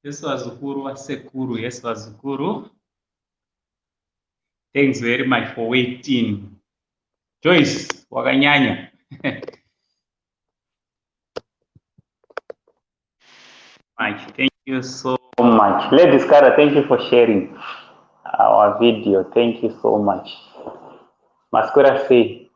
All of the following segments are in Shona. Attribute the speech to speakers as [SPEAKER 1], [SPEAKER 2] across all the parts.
[SPEAKER 1] Yes, vazukuru vasekuru. Yes, vazukuru. Thanks very much for waiting. Joyce, wakanyanya. Much. Thank you so much. Lady Scara, thank you for sharing our video. Thank you so much. Maswera sei?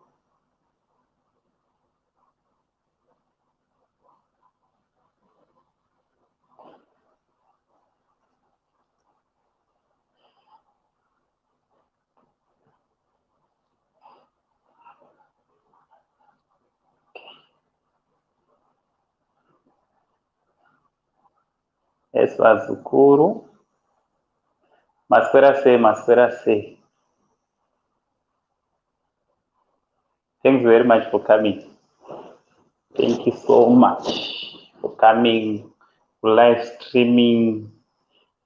[SPEAKER 1] Yes, vazukuru. Maswera sei, maswera sei. Thanks very much for coming. Thank you so much for coming live streaming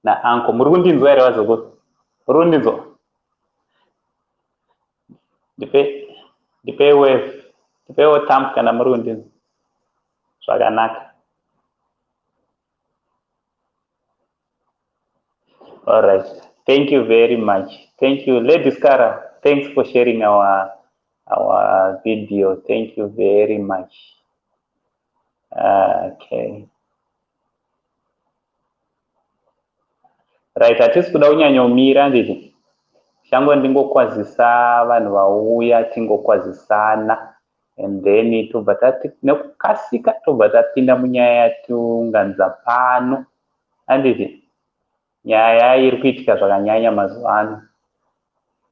[SPEAKER 1] na uncle. Muri kundinzwa here vazukuru? Muri kundinzwa? Ndipe ndipe wave. Ndipewo thumb kana muri kundinzwa. Zvakanaka. All right. Thank you very much. Thank you. Lady Scara, thanks for sharing our video. Thank you very much. Okay. Right, hatisi kuda kunyanyomira nditi. Shango ndingokwazisa vanhu vauya tingokwazisana and then tobva tati nekukasika tobva tapinda munyaya yatiunganidza pano. Handiti nyaya iri kuitika zvakanyanya mazuva ano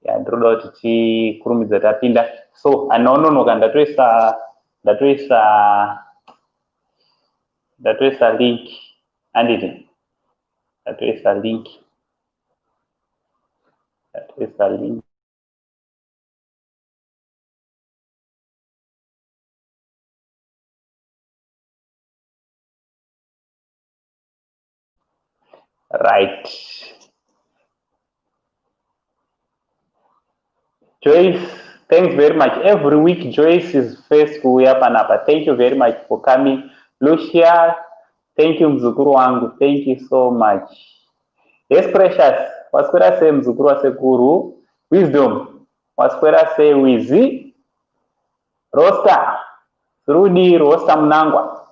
[SPEAKER 1] yandinoda kuti tikurumidze tapinda. So anononoka ndatoisa ndatoisa ndatoisa link handiti ndatoisa link ndatoisa link. Right. Joyce, thanks very much. Every week, Joyce is first kuuya panapa. Thank you very much for coming. Lucia, thank you mzukuru wangu. Thank you so much. Yes, Precious. Waswera sei mzukuru wasekuru? Wisdom. Waswera sei Wizi? Rosta. Rudi Rosta Munangwa.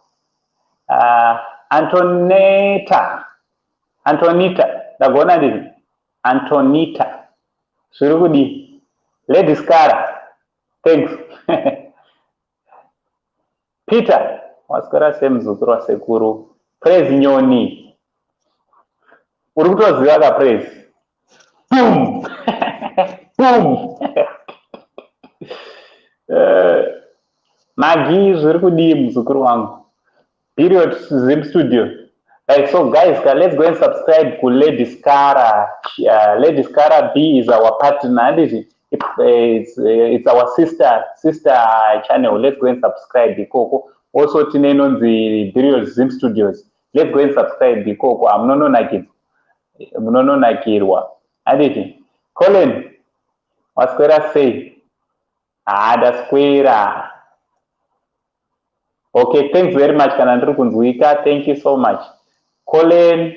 [SPEAKER 1] Antoneta. Antonita. Ndagona ndini? Antonita. Zviri kudii? Lady Scara. Thanks. Peter. Waswera sei muzukuru wasekuru? Praise Nyoni. Uri kutoziva ka Praise? Boom. Boom. Magi zviri kudii muzukuru wangu? Period Zim Studio. Right, so guys, let's go and subscribe to Lady Scara. Lady Scara B is our partner. And it's our sister channel. Let's go and subscribe. Ikoko. Also, tine inonzi Period Zim Studios. Let's go and subscribe. Ikoko. Munononakirwa. Anditi. Colin, waswera sei? Ah, ndaswera. Okay, thanks very much kana ndiri kunzwika. Thank you so much. Colin,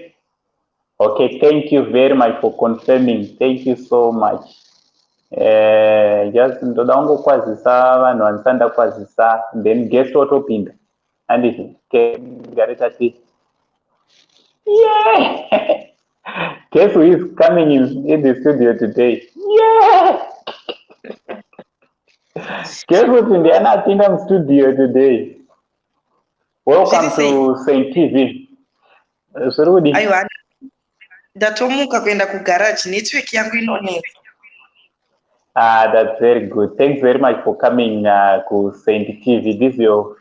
[SPEAKER 1] okay, thank you very much for confirming. Thank you so much. Just ndoda kungokwazisa vanhu vandisati ndakwazisa then guest watopinda. Handiti, gare tati. Yeah! Guess who is coming in the studio today? Yeah! Guess kuti ndiani apinda mustudio today? Welcome to Saint TV. Zviri kudii?
[SPEAKER 2] Aiwa, ndatomuka kuenda kugarage, network yangu inonetsa.
[SPEAKER 1] Ah, that's very good. Thanks very much for coming to Saint TV. This is your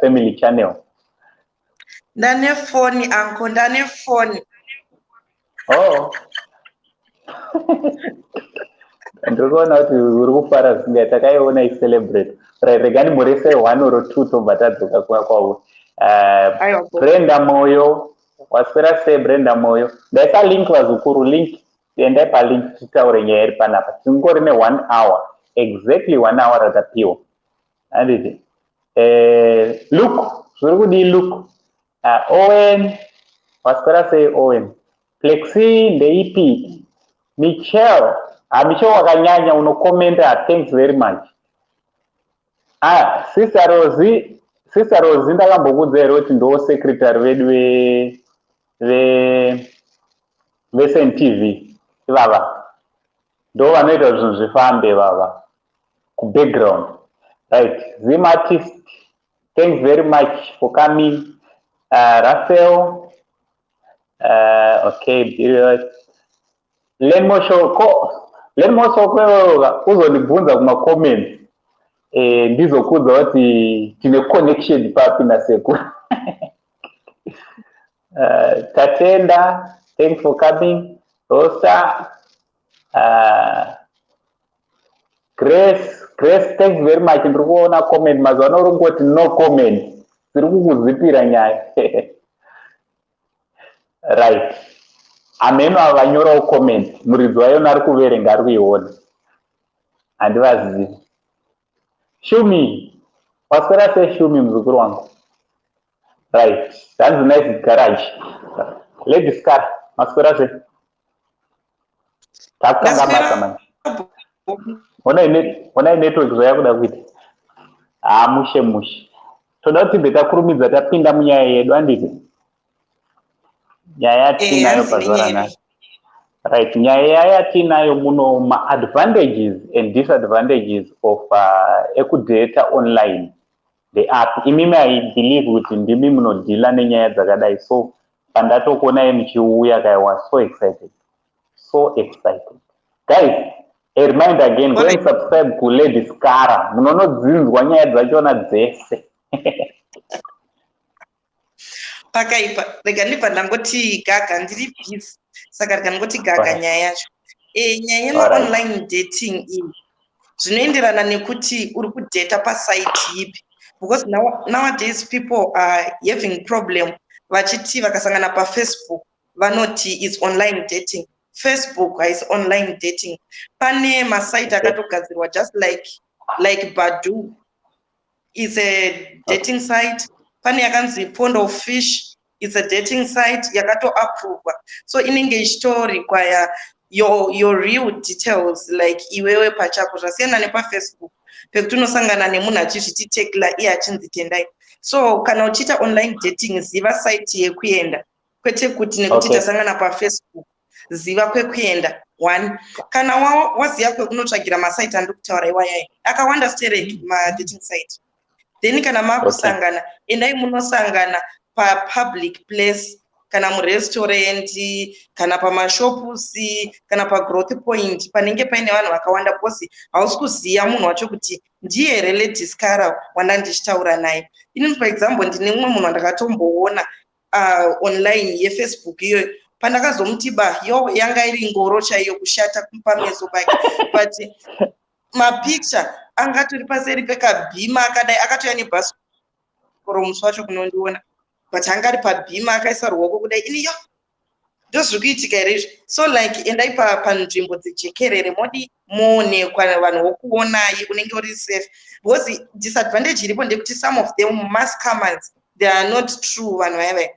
[SPEAKER 1] family channel.
[SPEAKER 2] Ndane phone, uncle, ndane phone.
[SPEAKER 1] Oh. Ndiri kuona kuti uri kufara zvisingai takaiona icelebrate. Right, regani murese 1 or 2 tobva tadzoka kuva kwauri. Brenda Moyo, waswera sei Brenda Moyo? Ndaisa link vazukuru, link. Endai palink titaure nyaya iri panapa. Tingori ne 1 hour. Exactly 1 hour ratapiwa. Handiti. Luke, zviri kudii Luke? Owen, Waswera sei, Owen? Plexi ndeipi? Michel, ha, Michel wakanyanya unokomenda. Thanks very much. Ah, Sister Rosi, Sister Rosi, ndakambokudza here kuti ndo secretary vedu ve veSNTV ivava? Ndo vanoita zvinhu zvifambe vava kubackground. Right, Zim Artist, thanks very much for coming. Russell, okay, Lenmoshoko, Lenmoshoko, uzondibvunza kumacomments, ndizokudza kuti tine connection papi nasekuru. Tatenda, thanks for coming. Rosa, Grace, Grace, thanks very much. Ndiri kuona comment mazuva ano uri kungoti no comment, dziri kukuzipira nyaya. Right, hameno ava vanyorawo comment, muridzi wayona ari kuverenga, ari kuiona, handivazivi. Shumi, waswera sei Shumi, muzukuru wangu? Right, hanzi nice garage. Lady Scar, maswera sei? Takutanga basa manje. Onai network zvayakuda kuita. Ha, mushe mushe, toda kuti tibve takurumidza tapinda munyaya yedu, handiti? Nyaya yatinayo pazuva ranhasi, right, nyaya yatinayo muno, maadvantages and disadvantages of ekudata online, the app. Imimi, I believe kuti ndimi munodhila nenyaya dzakadai, so pandatokuonai muchiuya kai was so excited, so excited. Guys, a reminder again, go and subscribe kuLady Scara, munonodzinzwa nyaya dzachona dzese.
[SPEAKER 2] Pakaipa. Rega ndibva ndangoti gaga, ndiri busy, saka rega ndingoti gaga nyaya yacho. Nyaya yemaonline dating iyi zvinoenderana nekuti uri kudheta pasite ipi, because nowadays people are having problem vachiti vakasangana paFacebook vanoti is online dating. Facebook haisi online dating. Pane masaiti akatogadzirwa, just like Badoo is a dating site. Pane yakanzi Pond of Fish, it's a dating site yakatoaprovwa, so inenge ichitorequire your real details, like iwewe pachako. Zvasiyana nepaFacebook pekuti unosangana nemunhu achizviti Tekla, iye achinzi Tendai. So kana uchiita online dating, ziva site yekuenda, kwete kuti nekuti tasangana paFacebook. Ziva kwekuenda. One, kana waziva kwekunotsvagira masaiti andiri kutaura iwayai, akawanda sterek madating site, then kana makusangana, endai munosangana papublic place, kana murestaurant, kana pamashops, kana paGrowth Point, panenge paine vanhu vakawanda, because hausi kuziva munhu wacho kuti ndiye here Lady Scara wanda ndichitaura naye. Inini, for example, ndine mumwe munhu wandakatomboona online yeFacebook iyoyo. Pandakazomuti ba, yo, yanga iri ngoro chaiyo, kushata pameso pake, but mapicture anga atori paseri pekabhima akadai, akatouya nebhasikoro musi wacho kunondiona, but anga ari pabhima akaisa ruoko kudai. Ini, yo, ndozviri kuitika here izvi? So like, endai panzvimbo dzejekerere, modi moonekwa, vanhu vokuonai, unenge uri safe, because disadvantage iripo ndekuti some of them mascammers, they are not true. Vanhu vaya vaya,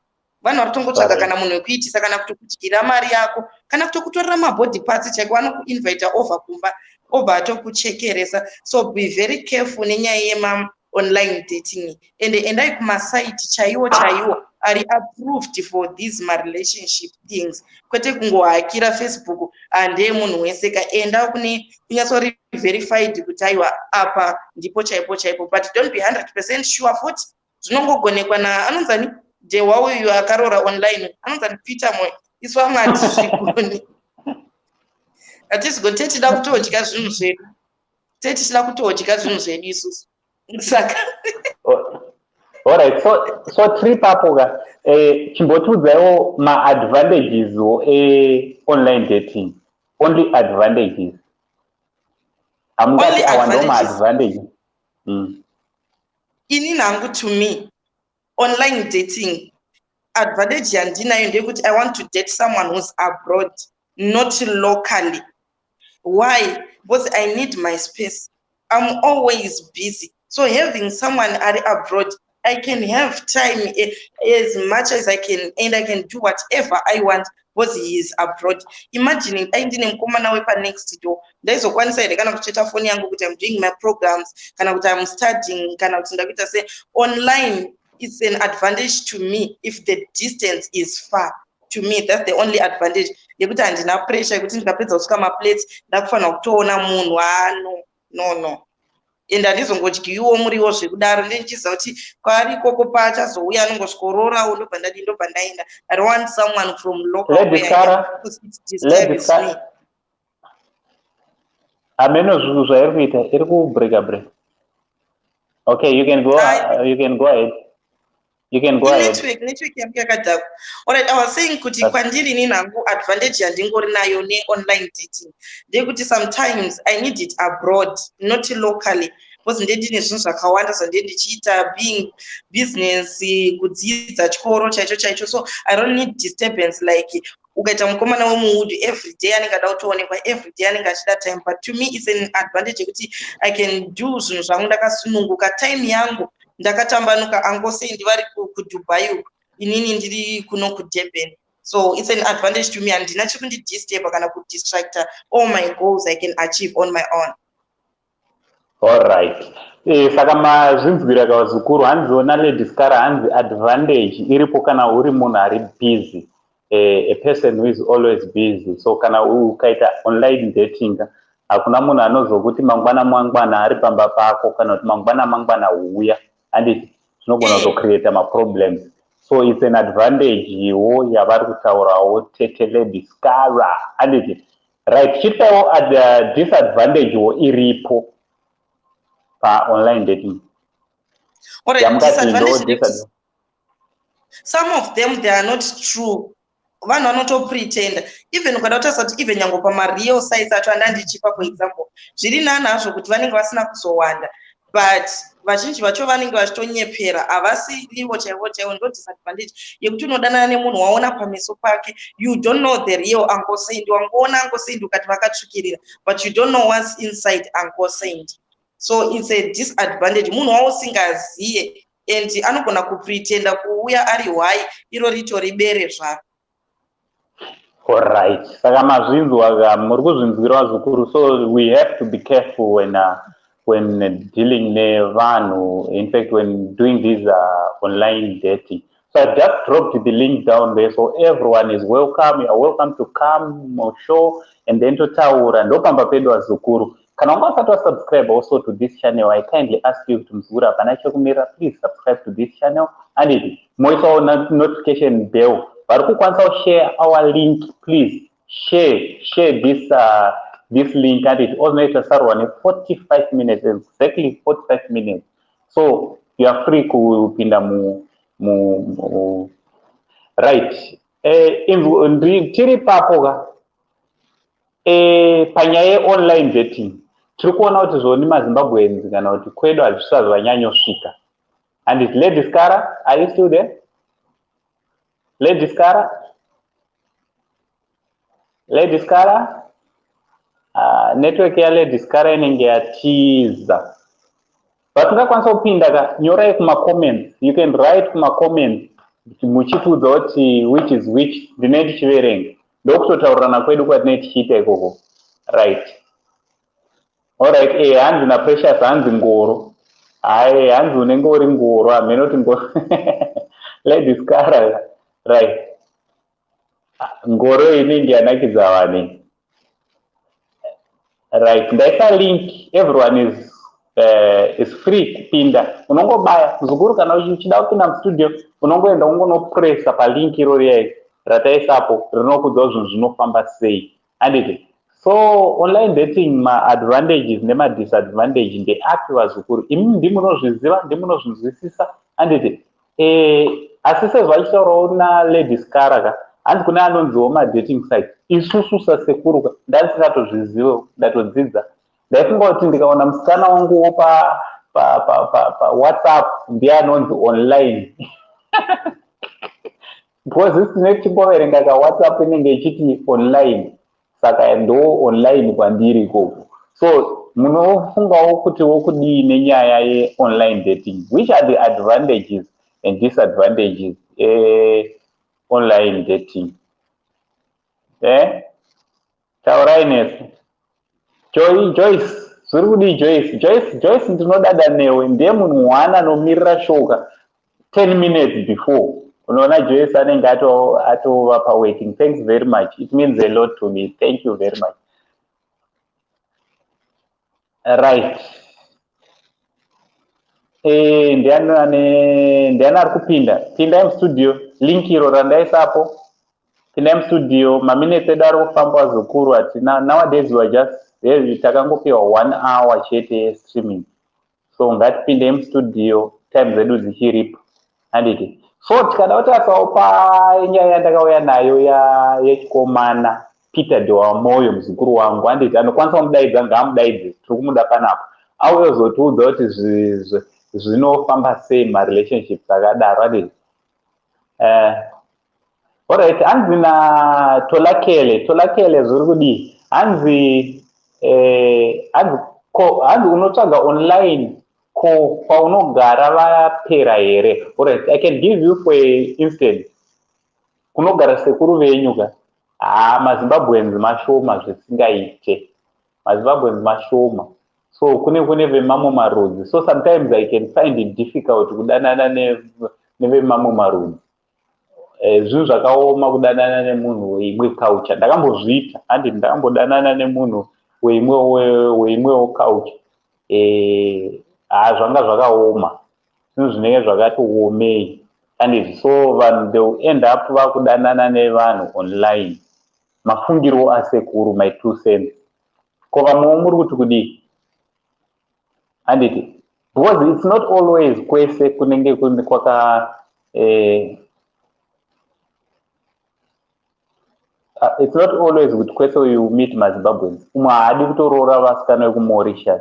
[SPEAKER 2] vanhu vari kutongotsvaga kana munhu wekuitisa, kana kutokudyira mari yako, kana kutokutorera mabody parts chaiko. Vanokuinvita over kumba, obva atokuchekeresa. So be very careful nenyaya yemaonline dating, ende endai kumasaiti chaiwo chaiwo ari approved for these marelationship things, kwete kungohakira Facebook handeye munhu wese ka. Enda kune kunyatsori verified kuti aiwa, apa ndipo chaipo chaipo, but don't be 100% sure futi. Zvinongogonekwa naanonzani Dehwa uyu akaroora online, anonzani Peter Moyo. Isu vamwe hatizvigoni, hatizigoni. Tetida kutodya zvinhu zvedu, tetichida kutodya zvinhu zvedu isusu, saka
[SPEAKER 1] Alright, so tiri papo ka, chimbotiudzaiwo maadvantages eonline dating, only advantages. Hamungati awa ndo maadvantages.
[SPEAKER 2] Ini hangu, to me, online dating advantage yandinayo ndeyekuti I want to date someone who's abroad, not locally. Why? Because I need my space. I'm always busy, so having someone ari abroad I can have time as much as I can and I can do whatever I want because he is abroad. Imagine dai ndine mukomana wepanext door, ndaizokwanisa here kana kucheta foni yangu kuti I'm doing my programs, kana kuti I'm studying, kana kuti ndakuita se online? It's an advantage to me if the distance is far. To me, that's the only advantage, yekuti handina pressure yekuti ndikapedza kusuka maplates ndakufanira kutoona munhu. Ah, no, no, no. And handizongodyiwo muriwo zvekudaro. Ndenichiziva kuti kwaari ikoko paachazouya anongosvikororawo, ndobva ndadi, ndobva ndaenda. I don't want someone from local
[SPEAKER 1] Lady
[SPEAKER 2] where I am,
[SPEAKER 1] Sarah,
[SPEAKER 2] because it
[SPEAKER 1] Lady
[SPEAKER 2] disturbs me.
[SPEAKER 1] Sarah, hameno zvinhu zvairi kuita, iri kubreaka break. Okay, you can go, you can go ahead, you can go ahead.
[SPEAKER 2] Network yangu yakadhakwa. Alright, I was saying kuti kwandiri inini hangu, advantage yandingori nayo neonline dating ndeyekuti sometimes I need it abroad, not locally, because nde ndine zvinhu zvakawanda zvandee ndichiita, being business, kudzidza, chikoro chaicho chaicho. So I don't need disturbance like ukaita mukomana wemuhood, every day anenge ada kutoonekwa, every day anenge achida time. But to me it's an advantage yekuti I can do zvinhu zvangu ndakasununguka, time yangu ndakatambanuka. Angosendi vari kuDubai uku, inini ndiri kuno kuDurban. So it's an advantage to me. Handina chekundidisturba kana kudistracta. All my goals I can achieve on my own.
[SPEAKER 1] Alright. Saka mazvinzwira kavazukuru, hanziwo naLady Scara, hanzi advantage iripo kana uri munhu ari busy, a person who is always busy. So kana ukaita online dating, hakuna munhu anozokuti mangwana mangwana ari pamba pako, kana kuti mangwana mangwana huya, handiti? Zvinogona kutocreata maproblems. So it's an advantage wo yavari kutaurawo tete Lady Scara, handiti? Right, chitawo disadvantage wo iripo paonline dating.
[SPEAKER 2] Alright,
[SPEAKER 1] Yamukati ndo
[SPEAKER 2] disadvantage ndekuti some of them, they are not true. Vanhu vanotopretenda. Even ukada kutarisa kuti even nyange pamareal sites acho andandichipa, for example, zviri nani hazvo kuti vanenge vasina kuzowanda, but vazhinji vacho vanenge vachitonyepera, havasirivo chaivo chaivo. Ndo disadvantage yekuti unodanana nemunhu waona pameso pake. You don't know the real Uncle Saint. Wangoona Uncle Saint ukati vakatsvukirira, but you don't know what's inside Uncle Saint. So it's a disadvantage, munhu wausingaziye, and anogona kupretenda kuuya ari hwai, iro ritori bere zvaro.
[SPEAKER 1] Alright, saka mazvinzwa, muri kuzvinzwira vazukuru. So we have to be careful when dealing nevanhu, in fact when doing this online dating. So I just dropped the link down there, so everyone is welcome. You are welcome to come show and then totaura. Ndopamba pedu vazukuru. Kana wanga usati wasubscribe also to this channel, I kindly ask you kuti muzukuru, hapana chekumira, please subscribe to this channel and moisawo notification bell. Vari kukwanisa kushare our link, please share this link. And it ozonoita sarwa ne45 minutes, exactly 45 minutes. So you are free kupinda mu. Right, tiri papo ka panyaya yeonline dating. Tiri kuona kuti zvoni maZimbabweans, kana kuti kwedu, hazvisati zvanyanyosvika. And it Lady Scara, are you still there, Lady Scara? Lady Scara, network yaLady Scara inenge yatiza. Vasingakwanisa kupinda ka, nyorai kumacomments. You can write kumacomments muchitiudza kuti which is which. Ndinee tichiverenga, ndokutotaurirana kwedu kwatinee tichiita ikoko. Right, alright. Hanzi naPrecious, hanzi ngoro. Hai, hanzi unenge uri ngoro, hamene kuti ngoro. Lady Scara, right, ngoro inenge yanakidza vanhu. Right, ndaisa link. Everyone is free kupinda. Unongobaya muzukuru, kana uchida kupinda mustudio, unongoenda ungonopresa palink iro riya rataisapo, rinokudza zvinhu zvinofamba sei, handiti? So online dating, maadvantages nemadisadvantage ndeapi vazukuru? Imi ndimunozviziva, ndimunozvinzwisisa, handiti? Asi sezvachitaurawo naLady Scara ka, hanzi kune anonziwo madating site. Isusu sasekuru ka, ndandisingatoziviwo, ndatodzidza. Ndaifunga kuti ndikaona musikana wanguwo paWhatsApp ndiye anonzi online, because isi tinenge tichingoverenga kaWhatsApp inenge ichiti online, saka ndo online kwandiri ikoko. So Munofungawo kuti wokudii nenyaya yeonline dating? Which are the advantages and disadvantages eonline dating? Taurai nesu. Joyce, zviri kudii, Joyce? Joyce, Joyce, ndinodada newe. Ndiye munhu one anomirira shoka 10 minutes before. Unoona Joyce anenge atova pawaiting. Thanks very much, it means a lot to me. Thank you very much. Right, ndiani ari kupinda? Pindai mustudio, link iro randaisapo. Pindai mustudio. Maminutes edu ari kufamba, vazukuru. Hatina, nowadays we are just, takangopiwa one hour chete yestreaming, so ngatipindei mustudio time dzedu dzichiripo, handiti? So tikada kutarisawo panyaya yandakauya nayo yechikomana Peter Dewamoyo, muzukuru wangu, handiti? Anokwanisa kumudaidza, ngaamudaidze. Tiri kumuda panapa, auye uzotiudza kuti zvinofamba sei marelationships akadaro, handiti? Alright, hanzi natolakele. Tolakele, zviri kudii? Hanzi hanzi unotsvaga online, ko paunogara vapera here? Alright, I can give you for instance, kunogara sekuru venyu ka, haa, maZimbabweans mashoma zvisingaite. MaZimbabweans mashoma, so kune vemamwe marudzi. So sometimes I can find it difficult kudanana nevemamwe marudzi. Zvinhu zvakaoma kudanana nemunhu weimwe culture. Ndakambozviita, handiti? Ndakambodanana nemunhu weimwewo culture. Ha, zvanga zvakaoma, zvinhu zvinenge zvakati omei, handiti? So vanhu, they will end up vakudanana nevanhu online. Mafungiro asekuru, my two cents. Ko vamwewo muri kuti kudii, handiti? Because it's not always kwese kunenge kwaka it's not always kuti kwese you meet maZimbabweans. Umwe haadi kutoroora vasikana vekuMauritius,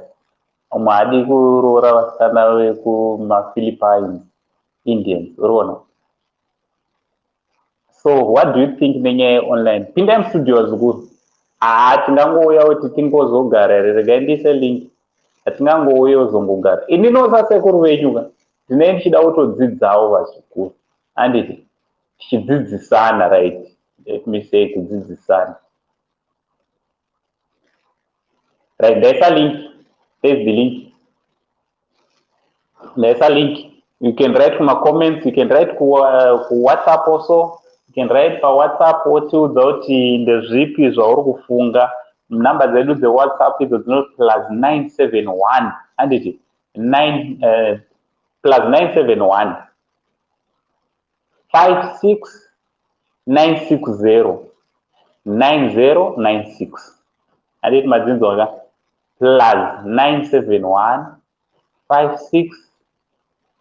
[SPEAKER 1] umwe haadi kuroora vasikana vekumaPhilippines, Indians, uriona? So what do you think nenyaya yeonline? Pindai mustudio, zukuru. Haa, tingangouya kuti tingozogara here? Regai ndiise link. Hatingangouya uzongogara. Inini sasekuru venyu ka, ndinee ndichida kutodzidzawo, vazukuru, handiti? Tichidzidzisana, right? Let me say kudzidzisana. Right, ndaisa link. There's the link, ndaisa link. You can write kuma-comments, you can write kuWhatsApp also. You can write paWhatsApp, wotiudza kuti ndezvipi zvauri kufunga. Namba dzedu dzeWhatsApp idzo dzino +971, handiti? 9, +971 56 960 9096, handiti? Madzinzwa ka? +971 56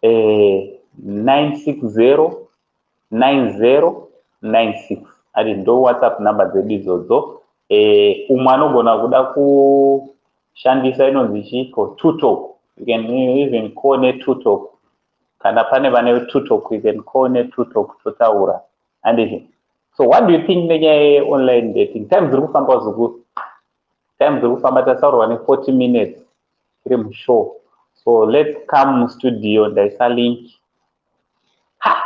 [SPEAKER 1] 960 9096, ati ndo WhatsApp number dzedu idzodzo. Umwe anogona kuda kushandisa inonzi chiiko, ToTalk. You can even call neToTalk. Kana pane vane ToTalk, you can call neToTalk, totaura, handiti? So what do you think nenyaya yeonline dating? Time dziri kufamba, zukuru, time dziri kufamba. Tasaurwa ne40 minutes tiri mushow, so let's come mustudio. Ndaisa link. Ha,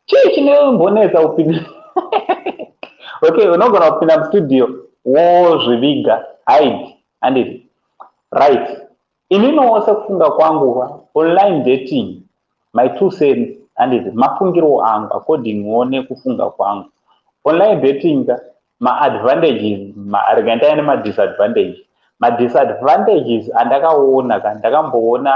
[SPEAKER 1] chii chinombonetsa kupinda? Okay, unogona kupinda mustudio wozviviga, hide, handiti? Right, ininiwo sekufunga kwangu, online dating, my two cents, handiti, mafungiro angu, accordingwo nekufunga kwangu, online dating, maadvantages, rega ndaiane madisadvantage. Madisadvantages andakaona ka, ndakamboona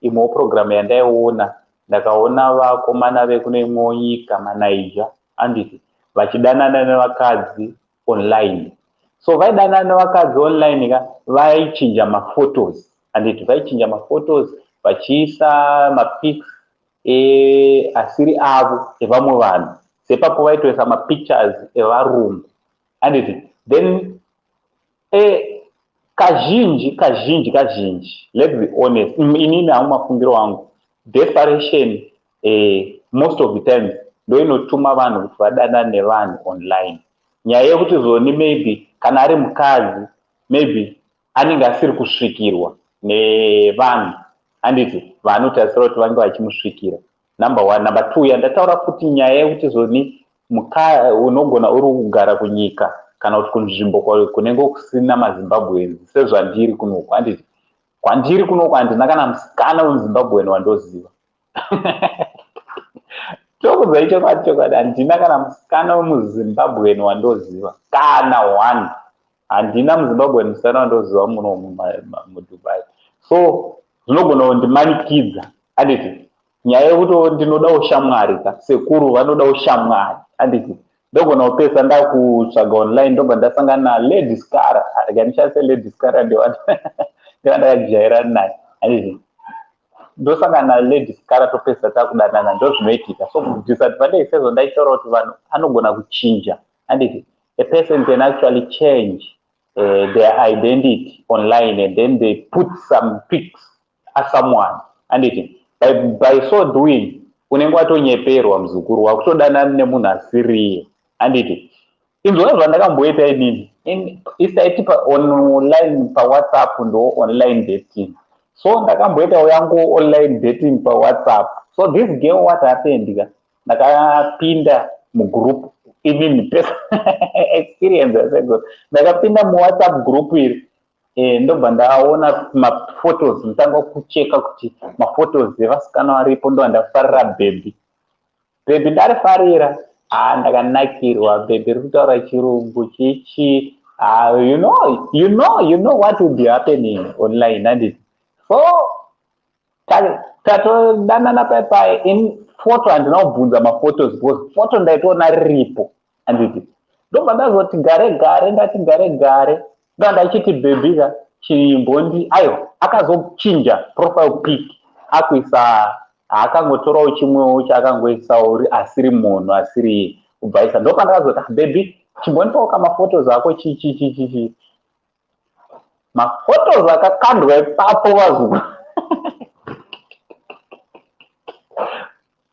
[SPEAKER 1] imwewo program yandaiona. Ndakaona vakomana vekune imwewo nyika, maNaija, handiti, vachidanana nevakadzi online. So vaidanana nevakadzi online ka, vaichinja maphotos, handiti? Vaichinja maphotos, vachiisa mapics asiri avo, evamwe vanhu. Sepapo vaitoisa mapictures evarungu, handiti? Then kazhinji kazhinji kazhinji, let's be honest, inini hangu, mafungiro angu, desperation most of the times ndo inotuma vanhu kuti vadanane nevanhu online. Nyaya yekuti zoni maybe kana ari mukadzi Maybe anenge asiri kusvikirwa nevanhu, handiti, vaanotarisira kuti vange vachimusvikira, number one. Number two, yandataura futi, nyaya yekuti zoni unogona uri kugara kunyika kana kuti kunzvimbo kunenge kusina maZimbabweans, sezvandiri kunoku, handiti? Kwandiri kunoku handina kana musikana wemuZimbabwean wandoziva. Tokudzai chokwadi, chokwadi, handina kana musikana wemuZimbabwean wandoziva, kana one. Handina muZimbabwean musikana wandoziva muno muDubai. So zvinogona kundimanikidza, handiti? Nyaya yekuti ndinodawo shamwari ka, sekuru vanodawo shamwari, handiti? Ndogona kupesa ndakutsvaga online, ndobva ndasangana naLady Scara. Rega ndishandise Lady Scara, ndewandakajairana naye, handiti? Ndosangana naLady Scara, topesa takudanana. Ndo zvinoitika. So disadvantage, sezvo ndaitaura kuti vanhu anogona kuchinja, handiti? A person can actually change their identity online and then they put some pics as someone, handiti? By so doing, unenge watonyeperwa, muzukuru, wakutodanana nemunhu asiriye, handiti? Inzwa zvandakamboita inini. Isaiti online paWhatsApp, ndo online dating. So ndakamboitawo yangu online dating paWhatsApp. So this girl, what happened ka, ndakapinda mugroup inini, experience yasego, ndakapinda muWhatsApp group iri, ndobva ndaona maphotos. Ndotanga kucheka kuti maphotos evasikana varipo. Ndobva ndafarira bhebhi. Bhebhi ndarifarira, ha, ndakanakirwa. Bhebhi riri kutaura Chirungu, chichi. You know what will be happening online, handiti? So tatodanana paipai. In photo handina kubvunza maphotos because photo ndaitoona riripo, handiti? Ndobva ndazoti gare gare, ndati gare gare, ndo ndachiti, "Bhebhi ka, chimbondi." Aiwa, akazochinja profile pic, akuisa, haakangotorawo chimwewo chaakangoisawo asiri munhu, asiri kubvaisa. Ndopandakazoti, "Ah, bhebhi, chimbondipawo kamaphotos ako." Chichichichichi, maphotos akakandwa ipapo, vazukuru,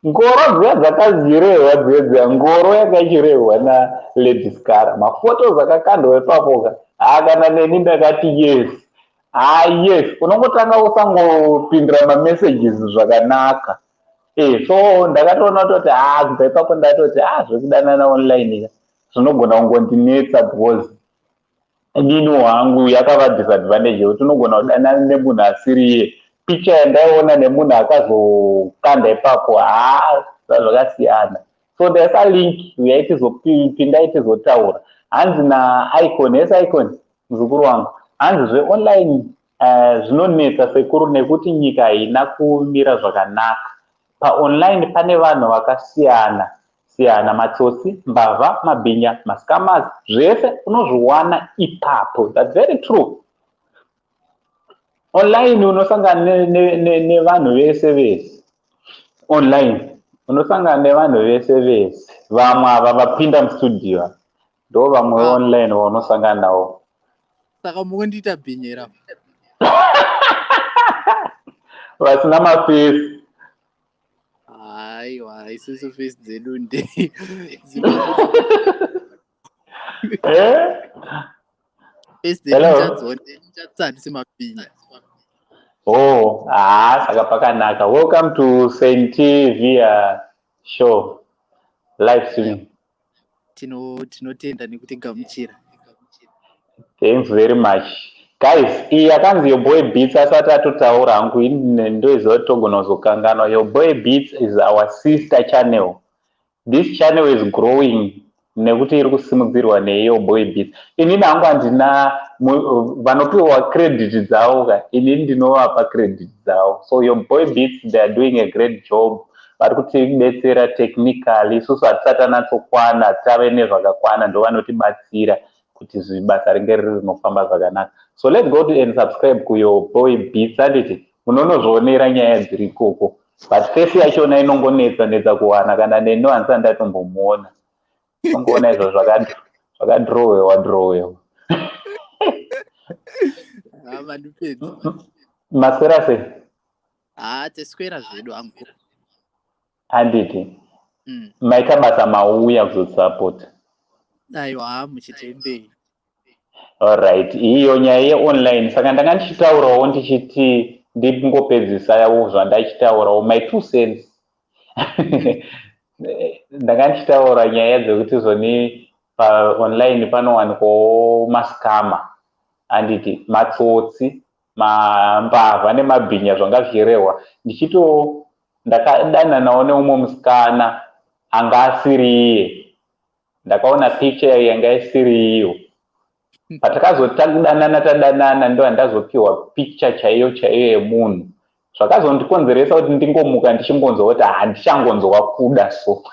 [SPEAKER 1] ngoro dziya dzakazirehwa dziya dziya, ngoro yakachirehwa naLady Scara. Maphotos akakandwa ipapo ka, hakana neni ndakati yes, ha, yes. Unongotanga usangopindura mamessages zvakanaka. So ndakatoona kutoti, ha, kubva ipapo ndatoti, ha, zvekudanana online ka zvinogona kungondinetsa, because inini hwangu yakava disadvantage yekuti unogona kudanana nemunhu asiriye. Picha yandaiona nemunhu akazokanda ipapo, ha, zvakasiyana. So ndaisa link, uyai tizopindai, tizotaura. Hanzi naIcon, yes, Icon, muzukuru wangu, hanzi zveonline zvinonetsa sekuru, nekuti nyika haina kumira zvakanaka. Paonline pane vanhu vakasiyana siyana, matsotsi, mbavha, mabhinya, mascammers, zvese unozviwana ipapo. That's very true. Online unosangana nevanhu vese vese. Online unosangana nevanhu vese vese. Vamwe ava vapinda mustudio ndo vamwe online vaunosangana navo.
[SPEAKER 3] Saka mukundiita bhinyera?
[SPEAKER 1] Vasina mafesi.
[SPEAKER 3] Aiwa, isusu face dzedu nde
[SPEAKER 1] Eh?
[SPEAKER 3] Face dzedu
[SPEAKER 1] Hello?
[SPEAKER 3] ndichadziona handisi mabhinya.
[SPEAKER 1] Oh, ah, saka pakanaka. Welcome to Saint TV show live stream.
[SPEAKER 3] Tinotenda nekutigamuchira.
[SPEAKER 1] Thanks very much. Guys, iyi yakanzi Your Boy Beats asati atotaura hangu, ini ndoiziva kuti togona kuzokanganwa. Your Boy Beats is our sister channel. This channel is growing nekuti iri kusimudzirwa neYour Boy Beats. Inini hangu handina, vanopiwa credit dzavo ka, inini ndinovapa credit dzavo. So Your Boy Beats, they are doing a great job. Vari kutibetsera technically. Isusu hatisati anatsokwana, tave nezvakakwana, ndo vanotibatsira kuti basa ringe riri rinofamba zvakanaka. So let's go to and subscribe kuYour Boy Beats, handiti? Munonozvionera nyaya dziri ikoko, but face yachona inongonetsa netsa kuwana. Kana neni handisati ndatombomuona, ongoona izvo zvakadhirowewa dhirowewa.
[SPEAKER 3] Mandipedza.
[SPEAKER 1] Maswera sei?
[SPEAKER 3] Ha, teswera zvedu, angu.
[SPEAKER 1] Handiti? Maita basa mauya kuzotisapota.
[SPEAKER 3] Aiwa, muchitembei.
[SPEAKER 1] Alright, iyo nyaya yeonline. Saka ndanga ndichitaurawo ndichiti ndingopedzisa zvandachitaurawo, my two cents. Ndanga ndichitaura nyaya dzekuti zvoni paonline panowanikwawo mascammer, handiti, matsotsi, mambavha nemabhinya zvanga zvichirehwa. Ndichitiwo ndakadananawo neumwe musikana anga asiri iye. Ndakaona picture yanga isiri iyo. Patakazodanana, tadanana, ndo handazopiwa picture chaiyo chaiyo yemunhu. Zvakazondikonzeresa kuti ndingomuka ndichingonzwa kuti handichangonzwa kuda so.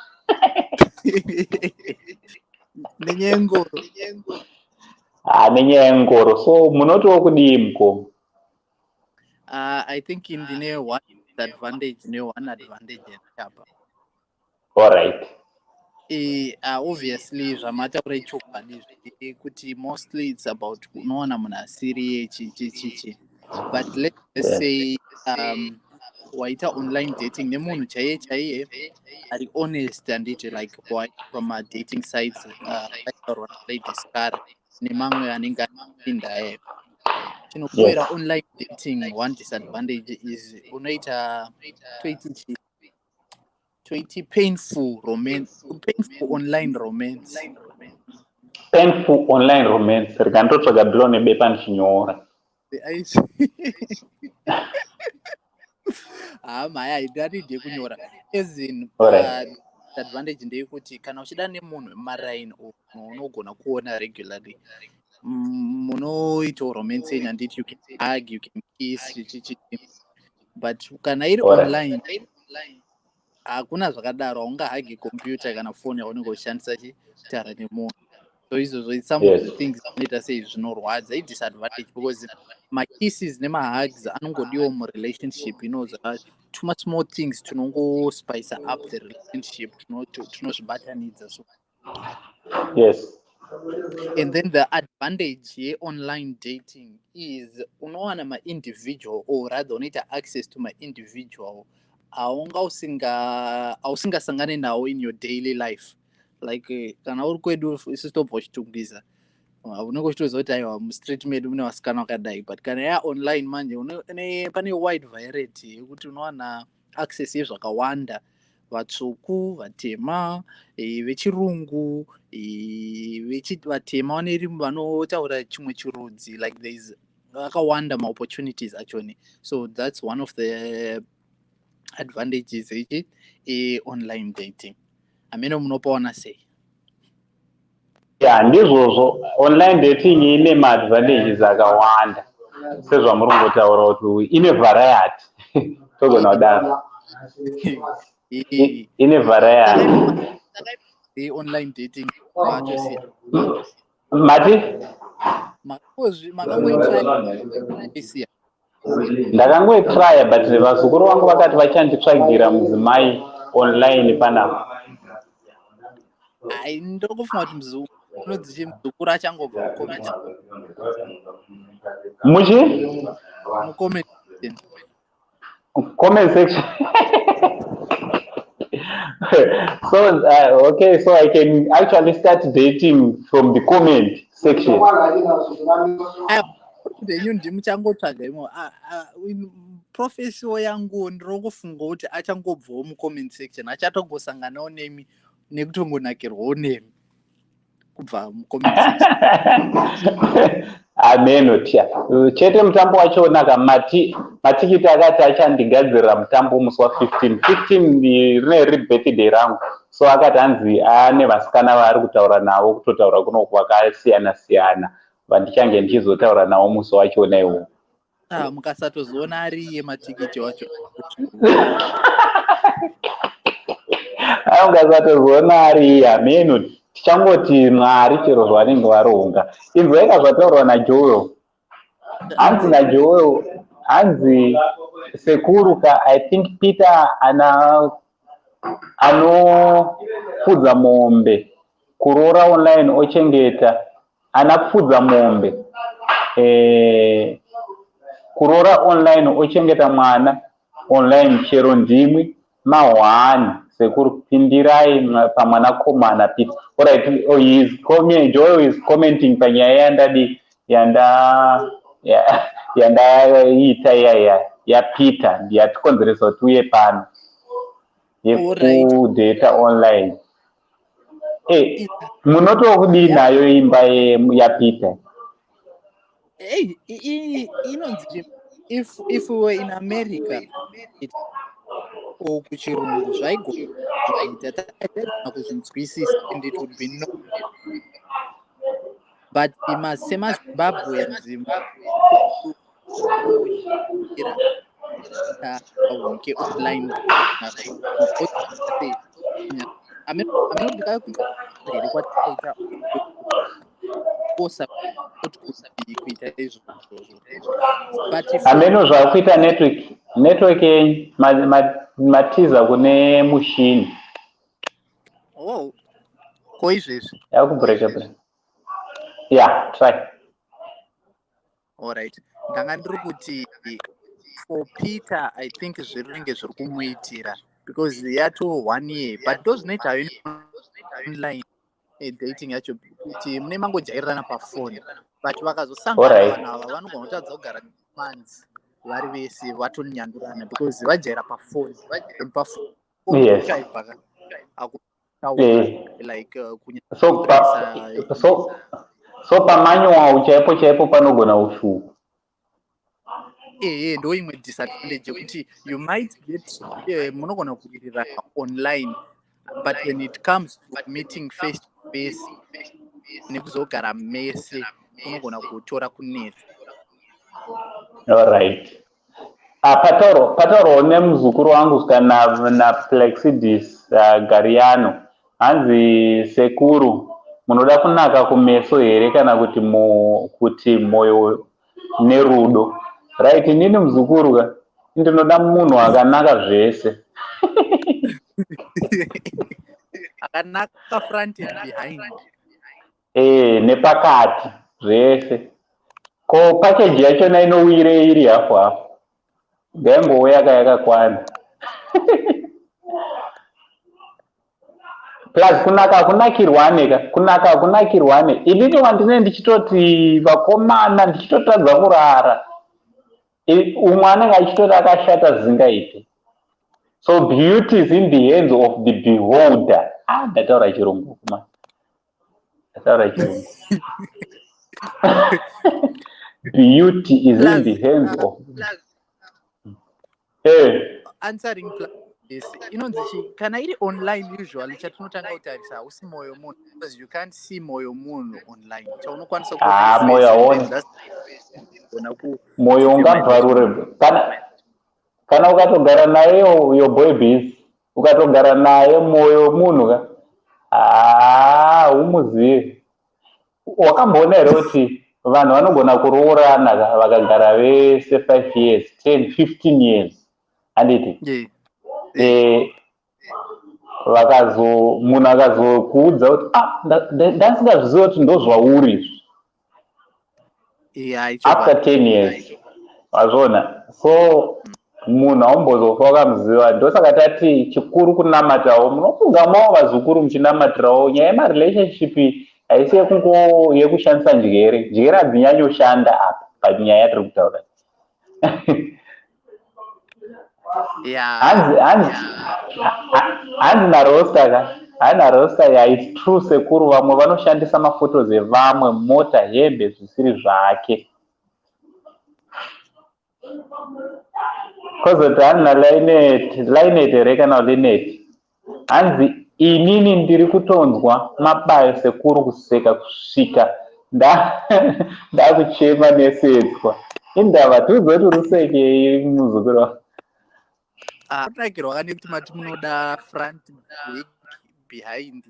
[SPEAKER 3] Nenyaya yengoro.
[SPEAKER 1] Ha, nenyaya yengoro. So munotiwo kudii, mukoma?
[SPEAKER 3] I think ndine one advantage ne-one advantage apa.
[SPEAKER 1] Alright.
[SPEAKER 3] Obviously zvamataura ichokwadi, kuti mostly it's about unowana munhu asiri chichichichi, but let's say waita online dating nemunhu chaiye chaiye ari honest, handiti, like pamadating sites aitaurwa Lady Scar nemamwe anenge apinda ayo. Chinokuwira online dating, one disadvantage is unoita, toiti chi, toiti painful romance, painful online romance.
[SPEAKER 1] Painful online romance. Rega ndotsvaga bhilo nebepa ndichinyora.
[SPEAKER 3] Ha, mhaya, haidati kunyora, as in advantage ndeyekuti kana uchida nemunhu maraini, unogona kuona regularly, munoitawo romance yenyu, handiti, you can hug, you can kiss, chichichi. But kana iri online, hakuna zvakadaro. Haungahagi computer kana foni yaunenge uchishandisa chitaura nemunhu. So izvozvo, it's some of the things zvinoita sei, zvinorwadza, idisadvantage, because makisses nemahugs anongodiwa murelationship. Tuma small things tunongospice up the relationship, tunozvibatanidza so. And then the advantage yeonline dating is unowana maindividual, or rather unoita access to maindividual aunga usinga ausingasangani nawo in your daily life. Like kana uri kwedu isusu tobva uchitungwiza, unenge uchitoziva kuti aiwa, mustreet medu mune vasikana vakadai. But kana yaonline manje, pane wide variety yekuti unowana access yezvakawanda: vatsvuku, vatema, vechirungu, vatema vanotaura chimwe chirudzi. Like there is akawanda maopportunities achoni. So that's one of the advantages ichi eonline dating. Amene munopaona sei?
[SPEAKER 1] Ya, ndizvozvo. Online dating ine maadvantages akawanda, sezvamuri kungotaura kuti ine variety, togona kudaro. Ine variety.
[SPEAKER 3] Online dating matosiya.
[SPEAKER 1] Mati?
[SPEAKER 3] Makangoitraya?
[SPEAKER 1] Ndakangoitraya, but vazukuru vangu vakati vachanditsvagira mudzimai online panapa.
[SPEAKER 3] Ai, ndokufunga kuti unodzichi muzukuru achangobva mucomment.
[SPEAKER 1] Muchi?
[SPEAKER 3] Mucomment.
[SPEAKER 1] Comment section. So okay, so I can actually start dating from the comment section.
[SPEAKER 3] Henyu ndimuchangotsvaga imo prophecy yangu. Ndirongofunga kuti achangobvawo mucomment section, achatongosanganawo nemi nekutongonakirwawo nemi kubva mucomment section.
[SPEAKER 1] Ameno tya chete. Mutambo wacho naka mati matikiti akati achandigadzirira mutambo musi wa15 15, rine riri birthday rangu. So akati hanzi ane vasikana vaari kutaura navo, kutotaura kunoku, vakasiyana siyana, vandichange ndichizotaura navo musi wachona iwowo.
[SPEAKER 3] Ah, mukasatozoona ari iye matikiti wacho?
[SPEAKER 1] Ungasatozoona ari iye, ameno. Tichangoti Mwari chero zvavanenge varonga. Inzwaika zvataurwa naJoel. Hanzi naJoel, hanzi, "Sekuru ka, I think Peter ana anofudza mombe, kuroora online ochengeta anapfudza mombe, kuroora online ochengeta mwana online, chero ndimwi mahwani. Sekuru, pindirai pamwanakomana Peter." Alright, oh, he is comment, Joel is commenting panyaya yandadi yanda yandaita iya yaPeter yatikonzeresa kuti uye pano yekudata online. Munotokudii nayo imba yaPeter?
[SPEAKER 3] Hey, inonzi if we were in America or kuchirungu zvaigona kuzvinzwisisa and it would be no, but semaZimbabweans online
[SPEAKER 1] ameno zvakuita network yenyu matiza kune mushini.
[SPEAKER 3] Oh, ko izvezvi
[SPEAKER 1] yakubreaka break. Yeah, try.
[SPEAKER 3] All right, ndanga ndiri kuti for Peter I think zviringe zviri kumuitira because yato 1 year, but ndozvinoita hayo online dating yacho kuti mune mangojairirana pafoni, but vakazosangana vanhu ava vanogona kutadza kugara months vari vese vatonyandurana because vajaira pafoni and pafoni chaibva like
[SPEAKER 1] so pamanual chaipo chaipo panogona ushuku.
[SPEAKER 3] Ehe, ndo imwe disadvantage yekuti you might get munogona kuwirirana online, but when it comes to meeting face to face nekuzogara mese unogona kutora kunetsa.
[SPEAKER 1] Alright. Pataurwawo nemuzukuru wangu naPlexidis Gariano, hanzi sekuru munoda kunaka kumeso here kana kuti kuti moyo nerudo? Right, inini muzukuru ka ndinoda munhu akanaka zvese.
[SPEAKER 3] Akanaka front and behind.
[SPEAKER 1] Nepakati zvese. Ko package yachona inowire iri hafu hafu. Ngaingouya yakakwana. Plus kunaka kunakirwane ka, kunaka kunakirwane. Inini wandine ndichitoti vakomana ndichitotadza kurara. Umwe anenge achitoti akashata zvisingaite. So beauty is in the hands of the beholder. Ndataura chirungu kuma. Ndataura chirungu. Beauty is in the hands of.
[SPEAKER 3] Answering yes, inonzi kana iri online usually chatinotanga kutarisa hausi moyo munhu because you can't see moyo munhu online. Chaunokwanisa
[SPEAKER 1] kuona moyo aone. Moyo ungabvarure kana ukatogara naye your boy biz, ukatogara naye moyo munhu ka umuzive. Wakamboona here kuti vanhu vanogona kuroorana vakagara vese 5 years, 10, 15 years, handiti? Vakazo munhu akazokuudza kuti ndasingazviziva kuti ndozvauri izvi. After 10 years wazviona. So munhu aumbozofa wakamuziva. Ndosaka tati chikuru kunamatawo, munopfugamawo vazukuru muchinamatirawo. Nyaya yemarelationship haisi yekushandisa njere. Njere hadzinyanyoshanda apa panyaya yatiri kutaura. Hanzi narosta ka, hanzi narosta ya it's true sekuru, vamwe vanoshandisa mafotos evamwe, mota, hembe zvisiri zvake. Kozoti hanzi naLinet here kana Linet, hanzi inini ndiri kutonzwa mabayo sekuru kuseka kusvika ndakuchema nesetswa. Indava tiudze kuti urusekei muzukuru wangu.
[SPEAKER 3] Kunakirwa kane kuti mati munoda front, back, behind.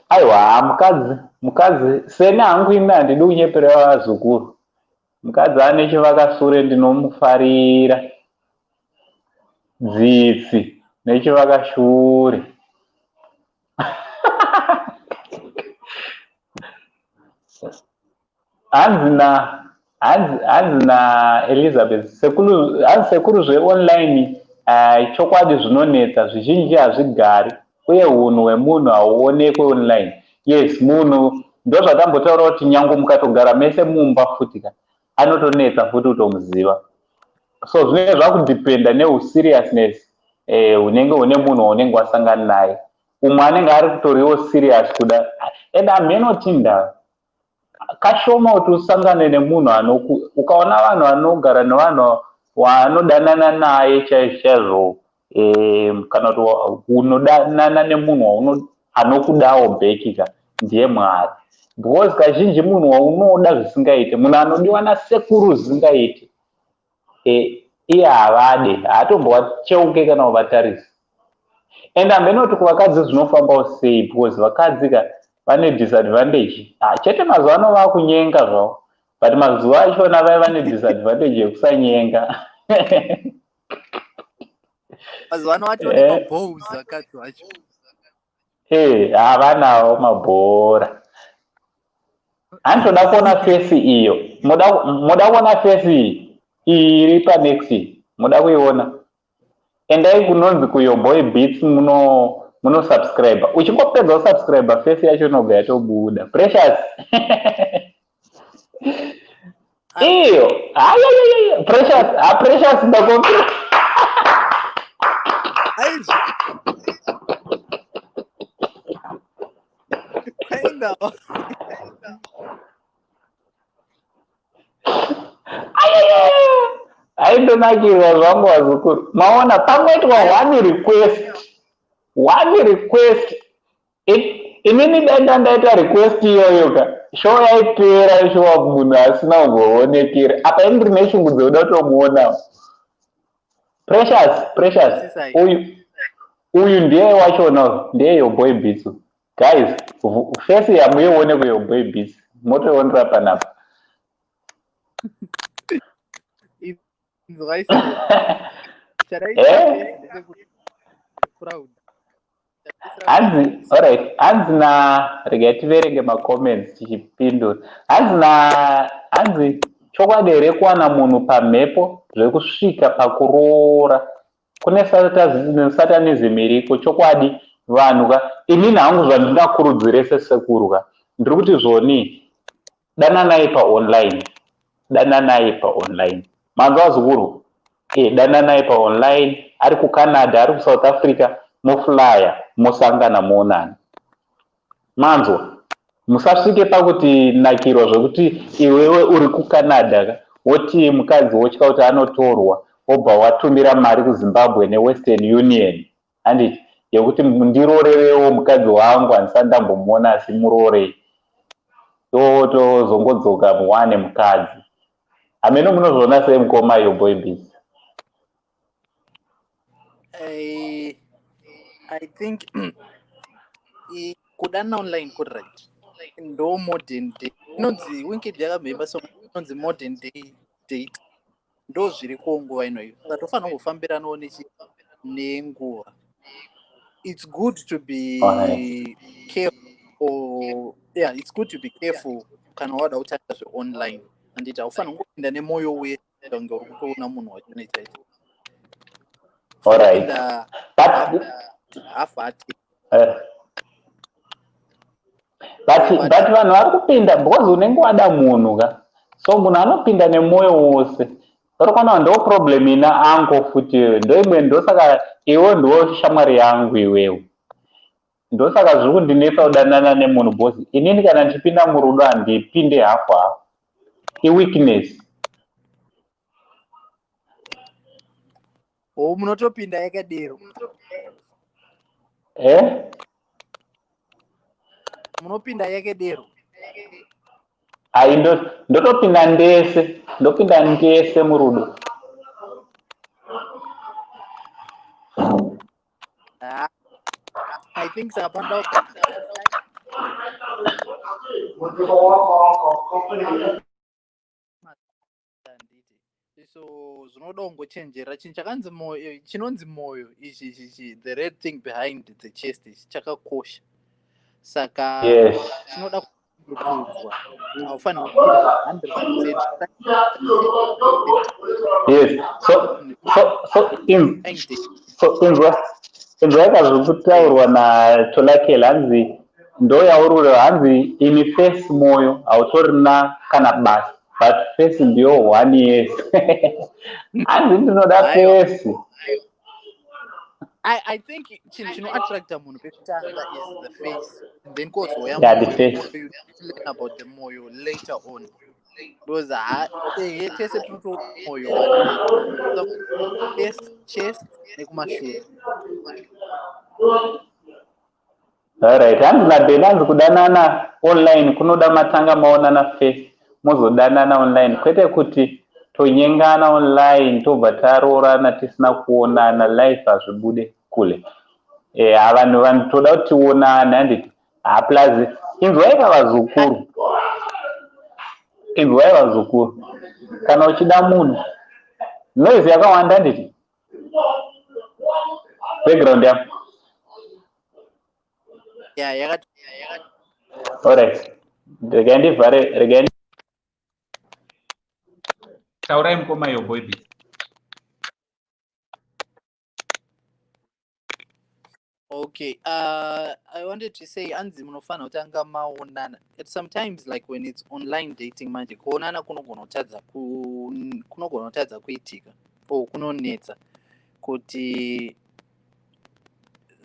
[SPEAKER 1] Aiwa mukadzi seni hangu ini handidi kunyepera vazukuru. Mukadzi ane chivakasure ndinomufarira. Dzitsi nechivakashure. Hanzi na Elizabeth sekuru, hanzi sekuru zveonline chokwadi zvinonetsa, zvizhinji hazvigari. Uye unhu hwemunhu hauonekwe online. Yes, munhu ndozvatambotaura kuti nyange mukatogara mese mumba futi ka, anotonetsa futi kutomuziva. So zvinenge zvakudhipenda neuseriousness hunenge hune munhu waunenge wasangana naye. Umwe anenge ari kutoriwo serious kuda, and hamhenotinda kashoma kuti usangane nemunhu anoku, ukaona vanhu vanogara nevanhu waanodanana naye chaizvo chaizvo, kana kuti unodanana nemunhu anokudawo back ka, ndiye Mwari. Because kazhinji munhu waunoda zvisingaite, munhu anodiwa nasekuru zvisingaite, iye havade, haatombovacheuke kana kuvatarisa. And hambenoti kuvakadzi zvinofambawo sei, because vakadzi ka vane disadvantage. Chete mazuva ano vakunyenga zvavo, but mazuva achona vaiva nedisadvantage yekusanyenga.
[SPEAKER 3] Mazuva ano vatori maballs vakadzi vacho.
[SPEAKER 1] Havanawo mabhora. Hanitoda kuona face iyo. Muda kuona face iyi iri panext? Muda kuiona? Endai kunonzi kuYour Boy Beats, muno subscribe. Uchingopedza kusubscribe, face yacho inobva yatobuda. Precious iyo, ayayaya, Precious, ha, Precious, ndakombira.
[SPEAKER 3] Aizvo kwaendawo.
[SPEAKER 1] Aindonakirwa zvangu vazukuru. Maona pangoitwa one request, one request. Inini dai ndaita request iyoyo ka, show yaipera shuwa, munhu asina kumboonekera apa. Ini ndine shungu dzekuda kutomuona. Precious, Precious, uyu ndiye wachona, ndiye Your Boy Beats. Guys, face yamuione kuYour Boy Beats, motoionera panapa.
[SPEAKER 3] Inzwai,
[SPEAKER 1] Eh?
[SPEAKER 3] fraud.
[SPEAKER 1] Hanzi, alright, hanzi na, regai tiverenge macomments tichipindura. Hanzi na, hanzi, chokwadi here kuwana munhu pamhepo zvekusvika pakuroora? Kune satanism iriko chokwadi. Vanhu ka, inini hangu zvandingakurudzire sesekuru ka, ndiri kuti zvoni, dananai paonline, dananai paonline. Manzwa vazukuru? Dananai paonline. Ari kuCanada, ari kuSouth Africa, moflya, mosangana, moonana. Manzwa? Musasvike pakuti nakirwa zvekuti iwewe uri kuCanada ka, woti mukadzi wotya kuti anotorwa, wobva watumira mari kuZimbabwe neWestern Union, handiti, yekuti ndirorerewo mukadzi wangu, handisati ndambomuona, asi murorei, tozongodzoka wane mukadzi. Hameno munozviona sei, mukoma Your Boy Beats?
[SPEAKER 3] I think kudana online kuri right. Ndo modern day inonzi Winky D yakamboimba song inonzi "Modern Day Date". Ndo zviriko nguva inoyo, saka tofanira kungofambiranawo nenguva. It's good to be careful. Yeah, it's good to be careful kana wada kutanga zveonline, handiti? Haufanira kungopinda nemwoyo wese kunge uri kutoona munhu wacho nechaito.
[SPEAKER 1] Alright, but
[SPEAKER 3] half hearted.
[SPEAKER 1] But vanhu vari kupinda because unenge wada munhu ka. So munhu anopinda nemwoyo wose. Uri kuona, ndo problem ina ango futi, ndo imwe. Ndosaka iwe ndiwo shamwari yangu iwewe, ndosaka zviri kundinetsa kudanana nemunhu, because inini kana ndichipinda murudo handipinde hafu hafu, iweakness.
[SPEAKER 3] O, munotopinda yakadero?
[SPEAKER 1] Eh?
[SPEAKER 3] Munopinda yakedero?
[SPEAKER 1] Ai, ndotopinda ndese, ndopinda ndese murudo.
[SPEAKER 3] Ah, I think saka panoda handiti? So zvinoda kungochenjera. Chinhu chakanzi moyo, chinonzi moyo ichi, ichi the red thing behind the chest ichi, chakakosha. Saka chinoda kuchengetedzwa. Haufaniri kupinda 100%.
[SPEAKER 1] Yes, so so so in, so inzwa. Inzwaika zviri kutaurwa naTolakele, hanzi ndoyaurura, hanzi ini face moyo hautorina kana basa, but face ndiyo one yes. Hanzi ndinoda face.
[SPEAKER 3] I think chinhu chinoattracta munhu pekutanga is the face, and then kozouya
[SPEAKER 1] Yeah, the face.
[SPEAKER 3] You learn about the moyo later on, because ehe, tese tinoto moyo, but face, chest nekumashure.
[SPEAKER 1] Alright, hanzi naBen, hanzi kudanana online kunoda matanga maonana face, mozodanana online, kwete kuti tonyengana online tobva taroorana tisina kuonana life. Hazvibude kule. Vanhu toda kuti tionane, handiti? Ha, plus inzwai vavazukuru, inzwai vazukuru, kana uchida munhu, noise yakawanda, handiti? Background yangu.
[SPEAKER 3] Yeah, yakati.
[SPEAKER 1] Alright, regai ndivhare, regai. Taurai, mukoma Yo Boy Beats.
[SPEAKER 3] Okay, I wanted to say, anzi munofanira kutanga maonana. It sometimes, like when it's online dating manje, kuonana kunogona kutadza kuitika or kunonetsa, kuti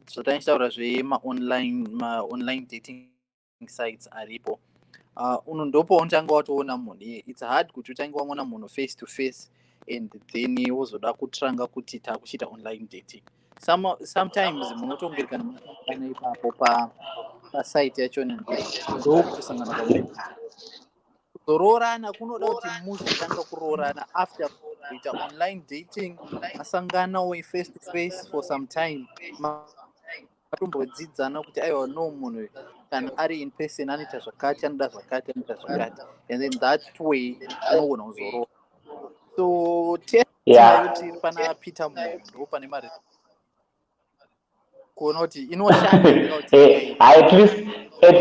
[SPEAKER 3] zvatanichitaura zvemaonline, maonline dating sites aripo, uno ndopo unotanga watoona munhu. It's hard kuti utange waona munhu face to face and then wozoda kutranga kuti takuchiita online dating. Sometimes munotongerekana masangana ipapo pasite yachona, ndokutosangana pamwe kuzoroorana. Kunoda kuti muzotanga kuroorana after kuita online dating, masanganawo face to face for some time, matombodzidzana kuti aiwa, no, munhu kana ari in person anoita zvakati, anoda zvakati, anoita zvakati, and then that way unogona kuzoroora. So test tiri pana Peter Moyo, ndo pane mari kuona kuti inoshanda.
[SPEAKER 1] At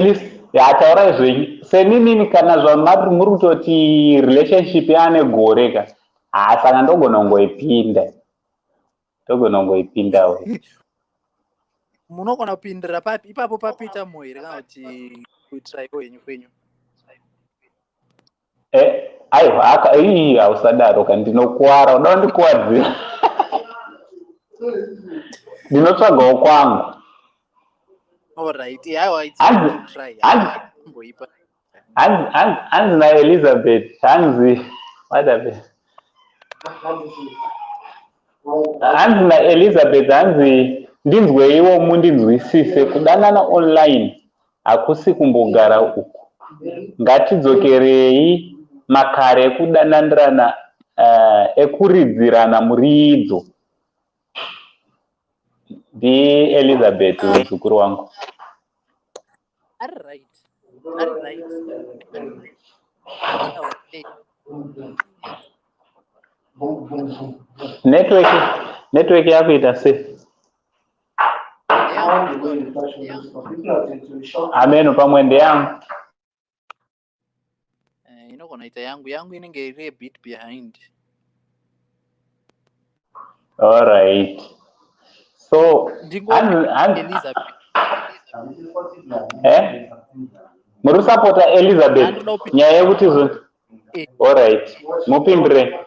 [SPEAKER 1] least hataurai zvenyu seninini, kana zvamari muri kutoti relationship yaane gore ka, ha, saka ndogona kungoipinda, ndogona kungoipindawo.
[SPEAKER 3] Munogona kupindira papi ipapo, paPeter Moyo here, kana kuti kuitira iko henyu kwenyu?
[SPEAKER 1] Aiwa, ii, hausadaro ka, ndinokuwara, uda kundikuwadzira, ndinotsvagawo kwangu.
[SPEAKER 3] Alright, aiwa.
[SPEAKER 1] Hanzi, hanzi naElizabeth, hanzi what happened? Hanzi naElizabeth, hanzi ndinzweiwo mundinzwisise, kudanana online hakusi kumbogara uku, ngatidzokerei makare ekudananirana, ekuridzirana muridzo. NdiElizabeth, muzukuru wangu.
[SPEAKER 3] Ari right, ari right. What I was saying.
[SPEAKER 1] Network yakuita sei? Ameno, pamwe ndeyangu.
[SPEAKER 3] Inogona kuita yangu, yangu inenge iri a bit behind.
[SPEAKER 1] Alright, so
[SPEAKER 3] Ndingoti Elizabeth.
[SPEAKER 1] Eh? Muri kusapota Elizabeth?
[SPEAKER 3] Handinoda kupinda.
[SPEAKER 1] Nyaya yekuti alright, mupindure.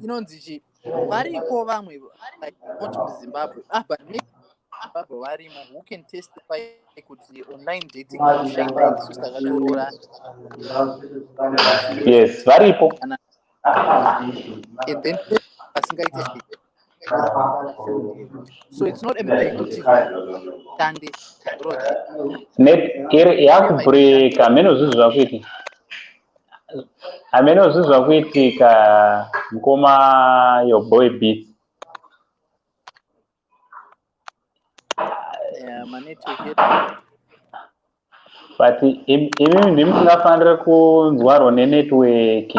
[SPEAKER 3] Inonzi chi, variko vamwe, like not muZimbabwe, ah, but maybe Zimbabwe varimo who can testify kuti online dating inoshanda, isusu takatoroora.
[SPEAKER 1] Yes, varipo.
[SPEAKER 3] And then vasingaite sei. So it's not a matter yekuti tande road.
[SPEAKER 1] Net iri yakubreaka, hameno zvinhu zvakuitika, hameno zvinhu zvakuitika, mukoma Your Boy Beats.
[SPEAKER 3] Yeah, manetwork edu.
[SPEAKER 1] But imimi ndimi musingafaniri kunzwarwo nenetwork.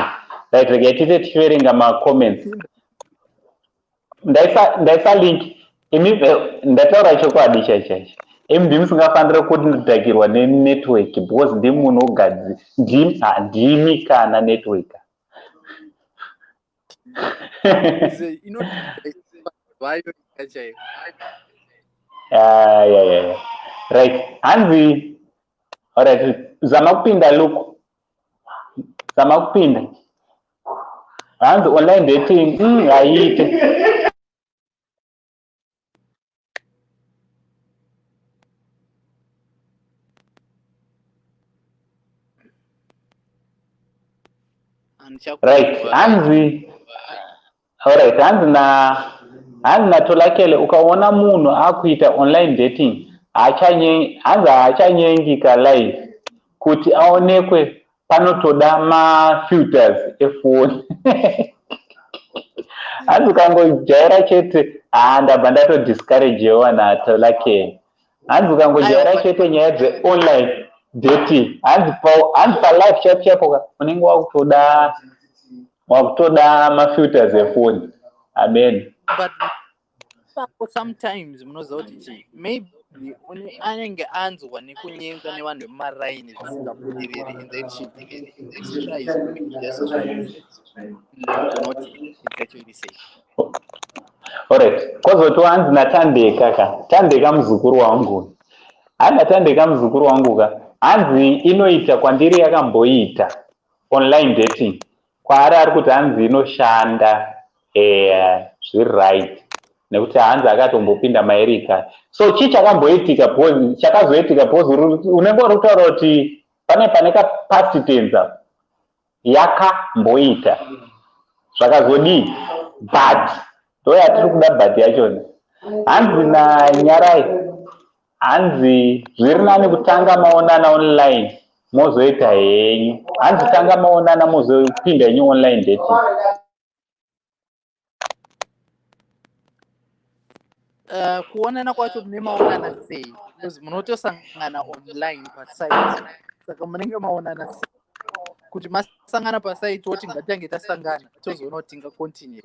[SPEAKER 1] Right, regai tiite tichiverenga macomments. Ndaisa link. Imi, ndataura chokwadi chaichaicho, imi ndimi musingafaniri kudhakirwa nenetwork, because ndimi munogadzi, ndimi, ndimi kana network.
[SPEAKER 3] Vayo chaiyo.
[SPEAKER 1] Yeah, yeah, yeah. Right. Hanzi, alright, zama kupinda look. Zama kupinda. Hanzi online dating, haiite. Right. Hanzi, alright, hanzi na hanzi naTolakele ukaona munhu akuita online dating hanzi haachanyengika live kuti aonekwe panotoda mafilters efoni. Hanzi ukangojaira chete, haa, ndabva ndatodiscouragewa naTolakele. Hanzi ukangojaira chete nyaya dzeonline dating, hanzi palife chaipo chaipo unenge wakutoda mafilters efoni. Amen.
[SPEAKER 3] But sometimes munoziva kuti chii, maybe anenge anzwa nekunyengwa nevanhu vemumaraini zvisingabudiriri, and then she tries just not actually say.
[SPEAKER 1] Alright, kwozoti hanzi naTandeka ka, Tandeka muzukuru wangu, hanzi naTandeka muzukuru wangu ka, hanzi inoita kwandiri, yakamboita online dating kwaari, ari kuti hanzi inoshanda zviri right nekuti hanzi akatombopinda maerika. So chii chakamboitika? Chakazoitika because unenge uri kutaura kuti pane kapast tense, yakamboita, zvakazodii? But ndo yatiri kuda, but yachona. Hanzi naNyarai, hanzi zviri nani kutanga maonana online mozoita henyu. Hanzi tanga maonana mozopinda henyu online dating.
[SPEAKER 3] Kuonana kwacho mune maonana sei? Because munotosangana online pasite, saka munenge maonana sei? Kuti masangana pasite woti ngatange tasangana tozoona kuti tingacontinue.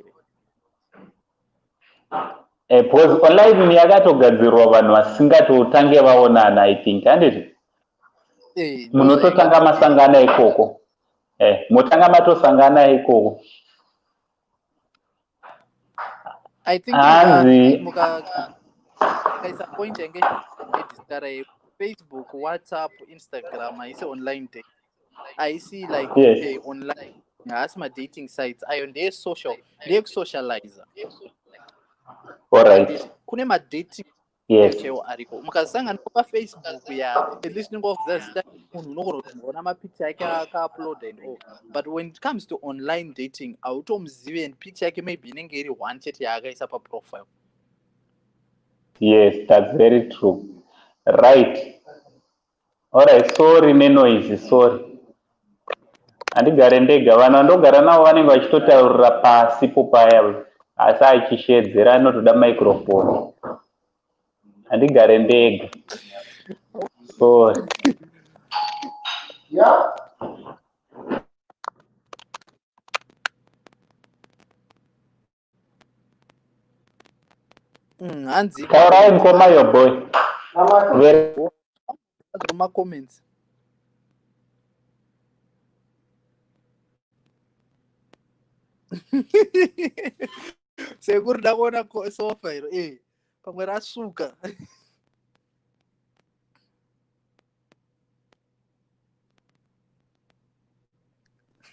[SPEAKER 1] Because online yakatogadzirwa vanhu vasingatotange vaonana, I think, handiti? Munototanga masangana ikoko, motanga matosangana ikoko.
[SPEAKER 3] I think
[SPEAKER 1] Hanzi
[SPEAKER 3] mukaisa point yange yediscara, Facebook, WhatsApp, Instagram haisi online date, haisi like okay, online haasi madating sites ayo, ndeyesocial, ndeyekusocializa. Kune madating chaiwo ariko. Mukasangana pafacebook, ya, at least unongoziva zita munhu, unogona kutoona mapicture ake akaupload and all. But when it comes to online dating, hautomuzivi, and picture yake maybe inenge iri one chete yaakaisa paprofile.
[SPEAKER 1] Yes, that's very true. Right, alright, sorry nenoise, sorry, handigare ndega. Vanhu vandogara navo vanenge vachitotaurira pasipo paya, asi achishedzera anotoda microphone. Handigare ndega, sorry.
[SPEAKER 3] Hanzi
[SPEAKER 1] Taurai mukoma, your boy.
[SPEAKER 3] Macomments. Sekuri ndakuona sofa iro pamwe rasuka.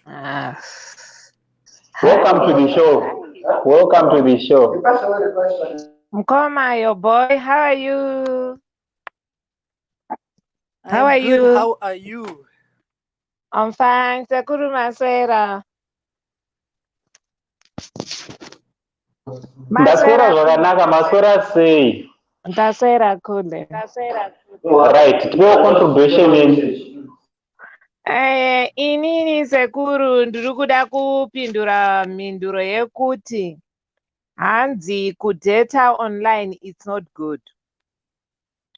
[SPEAKER 4] Ah.
[SPEAKER 1] Welcome to the show. Welcome to the show.
[SPEAKER 4] Mkoma, your boy, how are you? How
[SPEAKER 3] I'm
[SPEAKER 4] are
[SPEAKER 3] good.
[SPEAKER 4] you?
[SPEAKER 3] How are you?
[SPEAKER 4] I'm fine. Sekuru, maswera.
[SPEAKER 1] Ndaswera zvakanaka, maswera sei?
[SPEAKER 4] Ndaswera kule.
[SPEAKER 1] Right, tipewo contribution yenyu.
[SPEAKER 4] Inini sekuru ndiri kuda kupindura mhinduro yekuti hanzi kudata online, it's not good.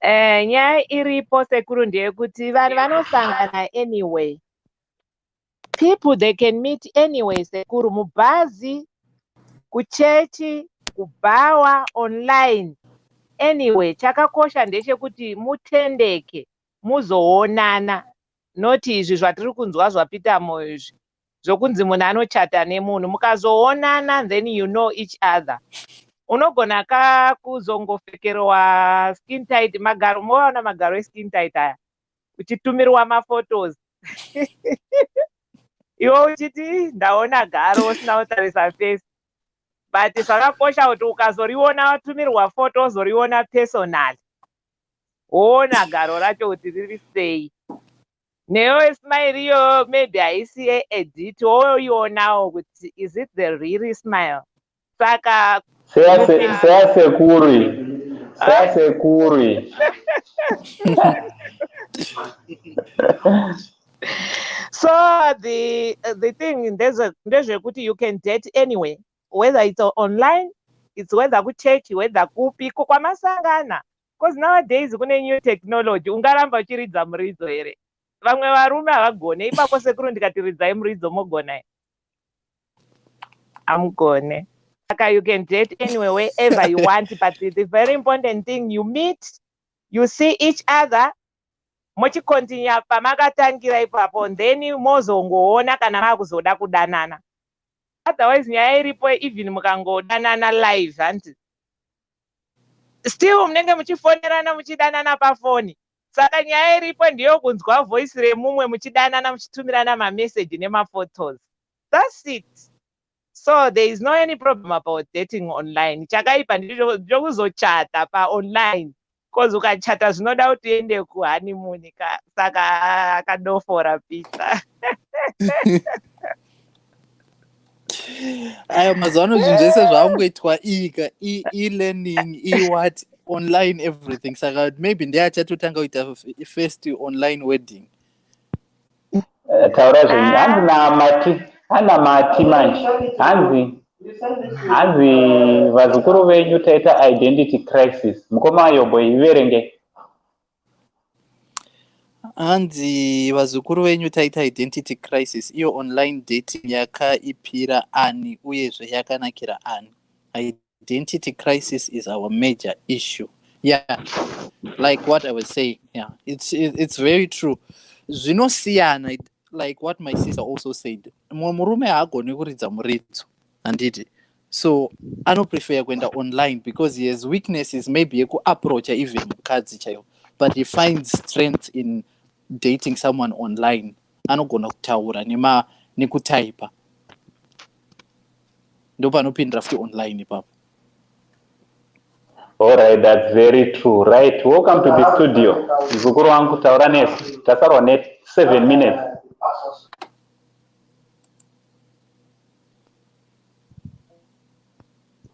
[SPEAKER 4] Nyaya iripo sekuru ndeyekuti vanhu vanosangana anyway. People, they can meet anyway sekuru, mubhazi, kuchechi, kubhawa, online, anyway. Chakakosha ndechekuti mutendeke muzoonana, noti izvi zvatiri kunzwa zvaPeter Moyo izvi zvokunzi munhu anochata nemunhu, mukazoonana then you know each other. Unogona ka kuzongopfekerwa skin tight magaro, movaona magaro eskin tight aya, uchitumirwa maphotos, iwe uchiti ndaona garo, usina kutarisa face. But zvakakosha kuti ukazoriona watumirwa foto, wozoriona personal, woona garo racho kuti riri sei. Neyo smile iyoyo maybe haisi yeedit, woionawo kuti is it the real smile. Saka
[SPEAKER 1] Seyasekuri, seyasekuri.
[SPEAKER 4] So the thing ndezvekuti you can date anyway, whether it's online, it's whether kuchechi, whether kupi kwamasangana, because nowadays kune new technology. Ungaramba uchiridza muridzo here? Vamwe varume havagone ipapo. Sekuru, ndikati ridzai muridzo, mogona here? Hamugone. Saka you can date anywhere, wherever you want, but the very important thing, you meet, you see each other, muchicontinue pamakatangira ipapo, then mozongoona kana makuzoda kudanana. Otherwise nyaya iripo, even mukangodanana live, hanti still munenge muchifonerana, muchidanana pafoni? Saka nyaya iripo ndiyo kunzwa voice remumwe, muchidanana, muchitumirana mameseji nemaphotos. That's it. So there is no any problem about dating online. Chakaipa ndokuzochata paonline, because ukachata zvinoda kuti uende kuhoneymoon ka. Saka akadofora pizza.
[SPEAKER 3] Ayo, mazuva ano zvinhu zvese zvaangoitwa ika e-learning, e-what, online everything. Saka maybe ndiye achatotanga kuita first online wedding.
[SPEAKER 1] Taura zvenyu. Hanzi namati, ana mati manje, hanzi vazukuru venyu taita identity crisis. Mukoma Yobo, iverenge.
[SPEAKER 3] Hanzi vazukuru venyu taita identity crisis. Iyo online dating yakaipira ani, uyezve yakanakira ani? Identity crisis is our major issue. Yeah, like what I was saying, yeah, it's very true. Zvinosiyana, like what my sister also said, mumwe murume haagoni kuridza muridzo, handiti? So anoprefer kuenda online because he has weaknesses maybe yekuapproacha even mukadzi chaiwo, but he finds strength in dating someone online. Anogona kutaura nekutaipa. Ndo panopindira futi online ipapo.
[SPEAKER 1] Alright, that's very true. Right, welcome to the studio, mzukuru wangu. Taura nesu, tasarwa ne7 minutes.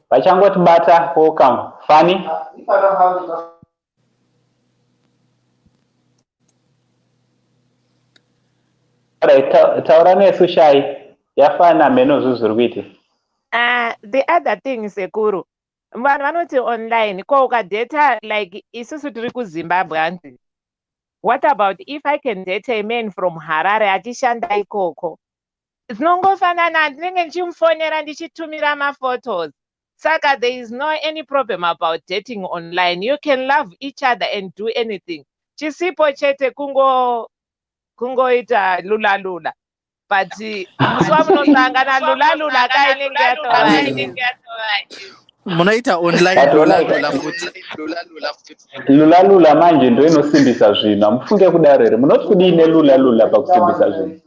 [SPEAKER 1] Vachangotibata, welcome, Fani. Alright, taura nesu shai yafana mheno zvi zviri kuitika.
[SPEAKER 4] The other thing, sekuru, vanhu vanoti online ko ukadheta, like isusu tiri kuZimbabwe, hanzi what about if I can date a man from Harare achishanda ikoko? Zinongofanana, ndinenge ndichimufonera, ndichitumira maphotos. Saka there is no any problem about dating online. You can love each other and do anything. Chisipo chete kungoita lula lula, but musi wamunosangana, lula lula ka inenge yatova.
[SPEAKER 3] Munoita online lula lula futi.
[SPEAKER 1] Lula lula manje ndo inosimbisa zvinhu. Hamufunge kudaro here? Munoti kudii nelula lula pakusimbisa zvinhu?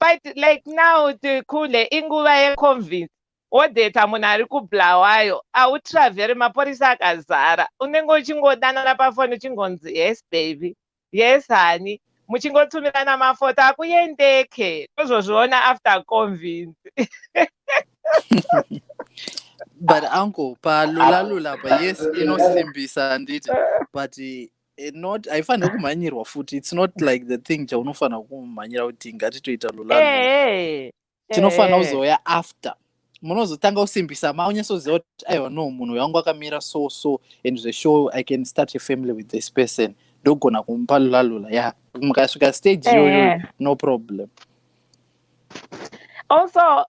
[SPEAKER 4] But like now kule inguva yeconvince. Wodheta munhu ari kuBulawayo, hautravheri, mapurisa akazara. Unenge uchingodanana pafoni, uchingonzi, "Yes baby, yes honey," muchingotumirana mafoto. Akuendeke, tozozviona after convince.
[SPEAKER 3] But uncle, palula lula pa, yes, inosimbisa, handiti? But not, haifaniri kumhanyirwa futi. It's not like the thing chaunofanira kumhanyira kuti ngatitoita lula lula. Tinofanira kuzouya after munozotanga kusimbisa, maunyatsoziva kuti aiwa, no, munhu wangu akamira so so and the show I can start a family with this person, ndogona kumupa lula lula. Yeah, mukasvika stage iyoyo, no problem.
[SPEAKER 4] Also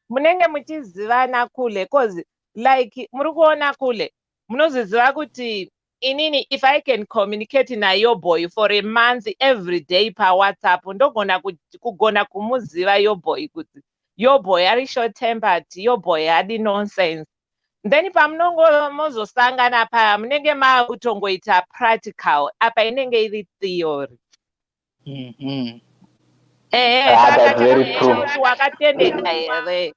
[SPEAKER 4] munenge muchizivana kule, cause like muri kuona kule, munozoziva kuti inini, if I can communicate nayo boy for a month every day paWhatsApp, ndogona kugona kumuziva yo boy kuti Your boy ari short tempered, your boy adi nonsense. Then pamunongo mozosangana paya, munenge maakutongoita practical. Apa inenge iri theory. Ehe.
[SPEAKER 1] Ah,
[SPEAKER 4] saka
[SPEAKER 1] that's very
[SPEAKER 4] chakakosha
[SPEAKER 1] true.
[SPEAKER 4] kuti wakatendeka here.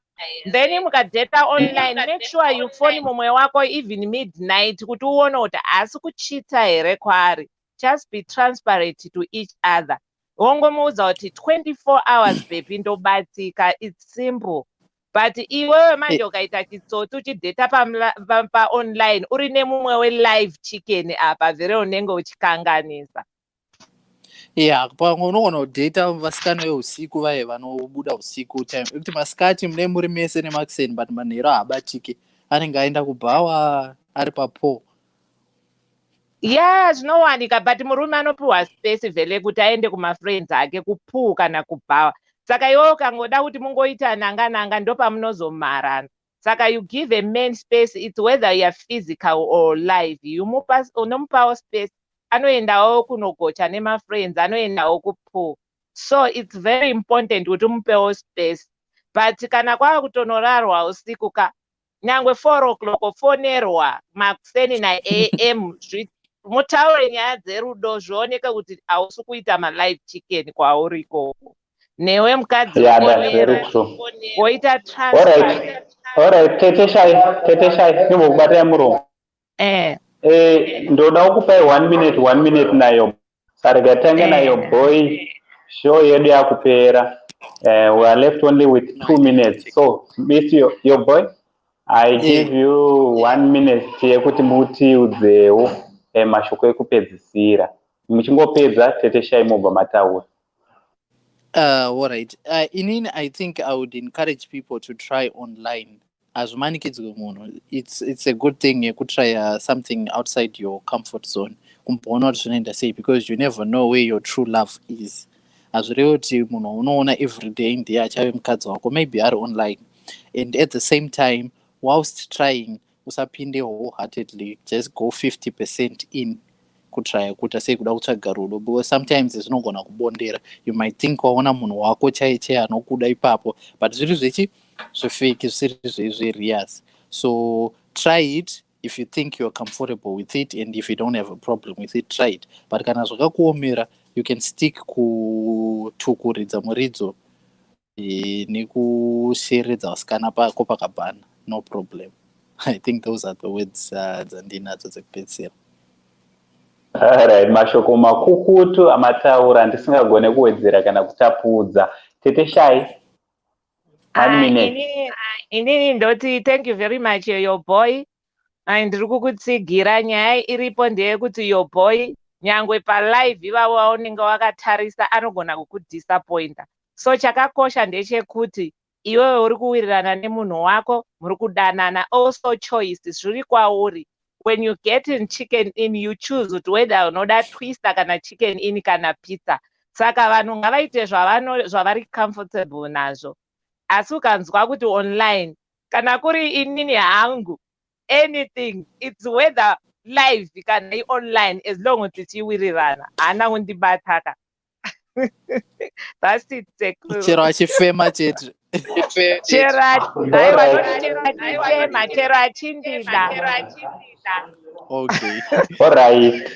[SPEAKER 4] Then mukadheta online, make sure you phone mumwe wako even midnight kuti uone kuti haasi kuchita here kwaari. Just be transparent to each other. Wongomuudza kuti 24 hours, baby, ndobatika. It's simple. But iwewe manje ukaita chitsotsi uchidheta paonline uri nemumwe welive chicken apa, vhere unenge uchikanganisa.
[SPEAKER 3] Yeah, pamwe unogona kudheta vasikana veusiku vaye vanobuda usiku, time ekuti masikati mune muri mese nemakuseni, but manheru haabatike, anenge aenda kubhawa ari papo.
[SPEAKER 4] Ya, zvinowanika, but murume anopiwa space vhele kuti aende kumafriends ake kupool kana kubhawa. Saka iwe ukangoda kuti mungoita nanga nanga, ndopamunozomarana. Saka you give a man space. It's whether you are physical or live, unomupawo space, anoendawo kunogocha nemafriends, anoendawo kupool. So it's very important kuti umupewo space. But kana kwava kutonorarwa usiku ka, nyangwe 4 o'clock, fonerwa makuseni na am, mutaure nyaya dzerudo, zvioneke kuti hausi kuita malive chicken kwauri ikoko. Newe mukadzi,
[SPEAKER 1] Yeah, that's very true.
[SPEAKER 4] woita
[SPEAKER 1] Alright. Alright, Tete Shai, Tete Shai, ndimbokubatai muromo.
[SPEAKER 4] Eh.
[SPEAKER 1] Ndoda kukupai one minute, one minute nayo. Sarega tange nayo boy. Show yedu yakupera. We are left only with 2 minutes. So, miss your boy, I give you one minute yekuti mutiudzewo mashoko ekupedzisira. Muchingopedza, Tete Shai, mobva mataura.
[SPEAKER 3] All right. Inini, I think I would encourage people to try online. Hazvimanikidzwe munhu. It's a good thing yekutry something outside your comfort zone, kumboona kuti zvinoenda sei, because you never know where your true love is. Hazvirevi kuti munhu unoona everyday ndiye achave mukadzi wako. Maybe ari online. And at the same time, whilst trying, usapinde wholeheartedly. Just go 50% in kutraya kuita sei, kuda kutsvaga rudo, because sometimes zvinogona kubondera. You might think waona munhu wako chai chai anokuda ipapo, but zviri zvechi zvefake, zvisiri zvereal. So try it if you think you are comfortable with it, and if you don't have a problem with it, try it. But kana zvakakuomera, you can stick to kuridza muridzo nekusheredza vasikana pako pakabhana, no problem. I think those are the words dzandinadzo dzekupedzisira.
[SPEAKER 1] Alright, mashoko makukutu amataura, ndisingagone kuwedzera kana kutapudza. Tete Shai, one minute.
[SPEAKER 4] Inini ndoti thank you very much, your boy. Ndiri kukutsigira. Nyaya iripo ndeyekuti, your boy, nyangwe palive ivavo vaunenge wakatarisa, anogona kukudisappointa. So chakakosha ndechekuti iwewe uri kuwirirana nemunhu wako, muri kudanana. Also choice zviri kwauri. When you get in Chicken Inn, you choose kuti whether unoda Twister kana Chicken Inn kana pizza. Saka vanhu ngavaite zvavari comfortable nazvo. Asi ukanzwa kuti online, kana kuri inini hangu, anything, it's whether live kana ionline, as long as tichiwirirana, haana kundibataka. That's it.
[SPEAKER 3] Chero achifema chete.
[SPEAKER 4] Chero, aiwa, chero achifema, chero achindida.
[SPEAKER 3] Okay.
[SPEAKER 1] Alright,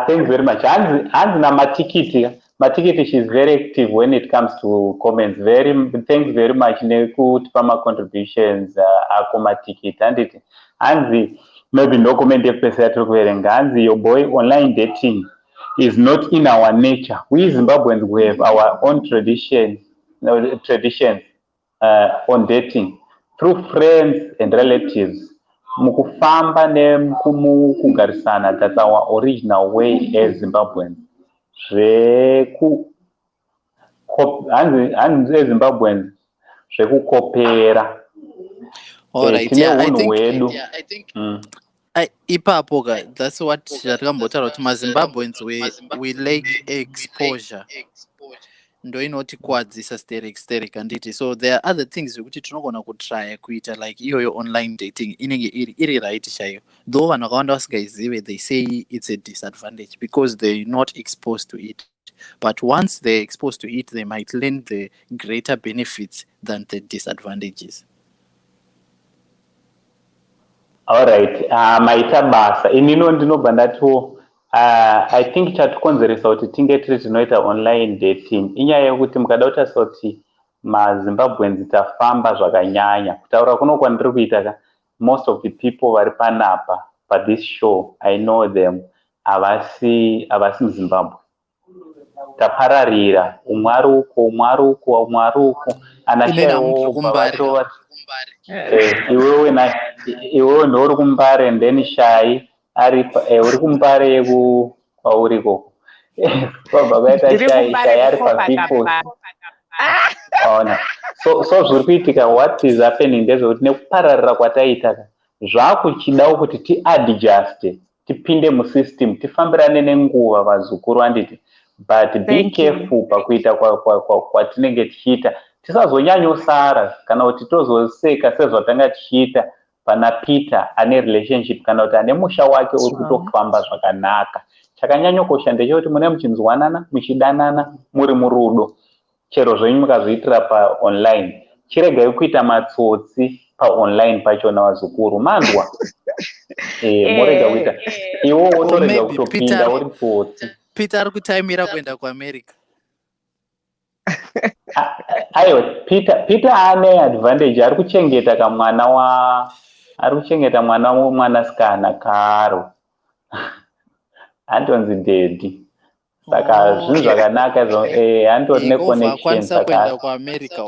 [SPEAKER 1] thanks very much. Hanzi namatikiti, Matikiti, she's very active when it comes to comments. Very thanks very much nekutipa macontributions ako, Matikiti. Handiti hanzi, maybe ndo comment yekupesa yatiri kuverenga. Hanzi, "Your boy, online dating is not in our nature. We Zimbabweans, we have our own tradition, no, traditions on dating through friends and relatives, mukufamba nemukugarisana. That's our original way as Zimbabweans." Zveku hanzi eZimbabweans zvekukopera, tine unhu hwedu.
[SPEAKER 3] Ipapo ka, that's what zvatikambotaura kuti maZimbabweans, we lack exposure. Ndo inotikwadzisa sterek sterek, handiti? So there are other things zvekuti tinogona kutrya kuita, like iyoyo online dating inenge iri right chaiyo, though vanhu vakawanda vasingaizive. They say it's a disadvantage because they're not exposed to it. But once they're exposed to it, they might learn the greater benefits than the disadvantages.
[SPEAKER 1] Alright, maita basa. Inino ndinobva ndatiwo, I think chatikonzeresa kuti tinge tiri tinoita online dating inyaya yekuti mukada kutarisa kuti maZimbabweans tafamba zvakanyanya. Kutaura kuno kwandiri kuita ka, most of the people vari panapa pathis show, I know them, havasi muZimbabwe. Tapararira, umwe ari uko, umwe ari uko, umwe ari uko.
[SPEAKER 3] Inini kuMbare.
[SPEAKER 1] Iwewe na iwewe ndouri kuMbare, and then Shai ari uri kuMbare yeku kwauri ikoko. Kwabva kwaita
[SPEAKER 4] Ndiri
[SPEAKER 1] Shai.
[SPEAKER 4] kuMbare.
[SPEAKER 1] Shai ari
[SPEAKER 4] kuKopakabana.
[SPEAKER 1] Ona, so zviri kuitika, what is happening ndezvekuti nekupararira kwataita ka, zvakuchidawo kuti tiadjuste, tipinde musystem, tifambirane nenguva, vazukuru, handiti? But be
[SPEAKER 4] Thank you.
[SPEAKER 1] careful pakuita kwatinenge tichiita, tisazonyanyosara kana kuti tozoseka sezvatanga tichiita pana Peter ane relationship kana kuti ane musha wake uri kutofamba zvakanaka. Chakanyanyokosha ndechekuti mune muchinzwanana, muchidanana, muri murudo, chero zvenyu mukazviitira paonline. Chiregai kuita matsotsi paonline pachona, vazukuru, manzwa? Morega kuita iwo wotorega
[SPEAKER 3] Maybe
[SPEAKER 1] kutopinda uri tsotsi.
[SPEAKER 3] Peter ari kutaimira kuenda kuAmerica.
[SPEAKER 1] Aiwa, Peter ane advantage, ari kuchengeta kamwana wa ari kuchengeta mwana womwanasikana karo antonzi daddy, saka zvinhu zvakanaka izvo, antori neconnection.
[SPEAKER 3] Akwanisa
[SPEAKER 1] Saka
[SPEAKER 3] kuenda kuAmerica.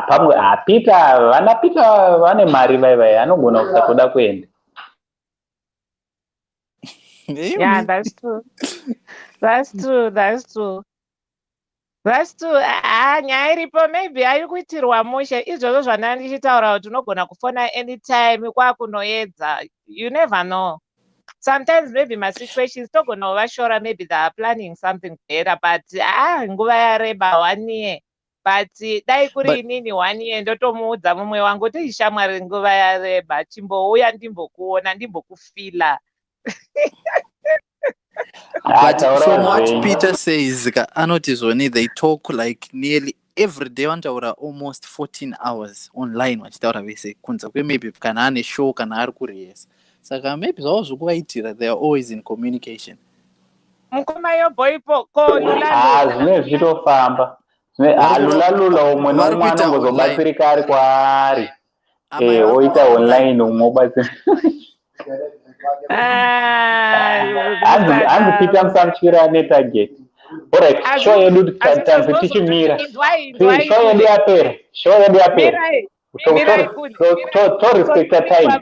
[SPEAKER 1] Pamwe Peter, vana Peter vane mari, vai vai anogona kusatoda kuenda.
[SPEAKER 4] Yeah, that's true. That's true. That's true. That's true. Ah, nyaya iripo maybe ari kuitirwa mushe izvozvo zvandanga ndichitaura kuti unogona kufona anytime kwakunoedza. You never know. Sometimes maybe masituations togona kuvashora, maybe they are planning something better, but ah, nguva yareba, one year. But dai kuri inini, one year ndotomuudza mumwe wangu kuti, "Ishamwari, nguva yareba, chimbouya ndimbokuona, ndimbokufila."
[SPEAKER 3] But
[SPEAKER 1] Taura
[SPEAKER 3] from what
[SPEAKER 1] zvenyu.
[SPEAKER 3] Peter says ka, anoti zvoni they talk like nearly every day, vanotaura almost 14 hours online vachitaura vese, kunze kwemaybe kana ane show kana ari kurehesa. Saka maybe zvavo zvokuvaitira, they are always in communication.
[SPEAKER 4] Mukoma yoboipo ko Lula?
[SPEAKER 1] Ah, zvinenge zvichitofamba. Lula Lula, umwe
[SPEAKER 3] Vari
[SPEAKER 1] nomwe
[SPEAKER 3] kuita
[SPEAKER 1] anongozobatsirika ari kwaari.
[SPEAKER 3] Amai vari
[SPEAKER 1] Oita
[SPEAKER 3] kuita
[SPEAKER 1] online, umwe obatsira.
[SPEAKER 4] Ah,
[SPEAKER 1] Hanzi Peter musamutyira netarget. Alright, show yedu tanzi tichimira. Show yedu yapera, show yedu yapera. Torespecta time.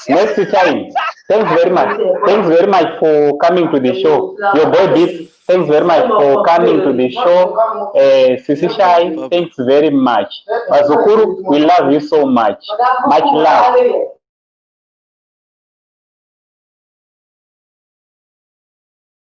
[SPEAKER 1] Next time. Thanks very much, thanks very much for coming to the show, your boy Beats. Thanks very much for coming to the show. Sisi Shai, thanks very much. Vazukuru, we love you so much. Much love.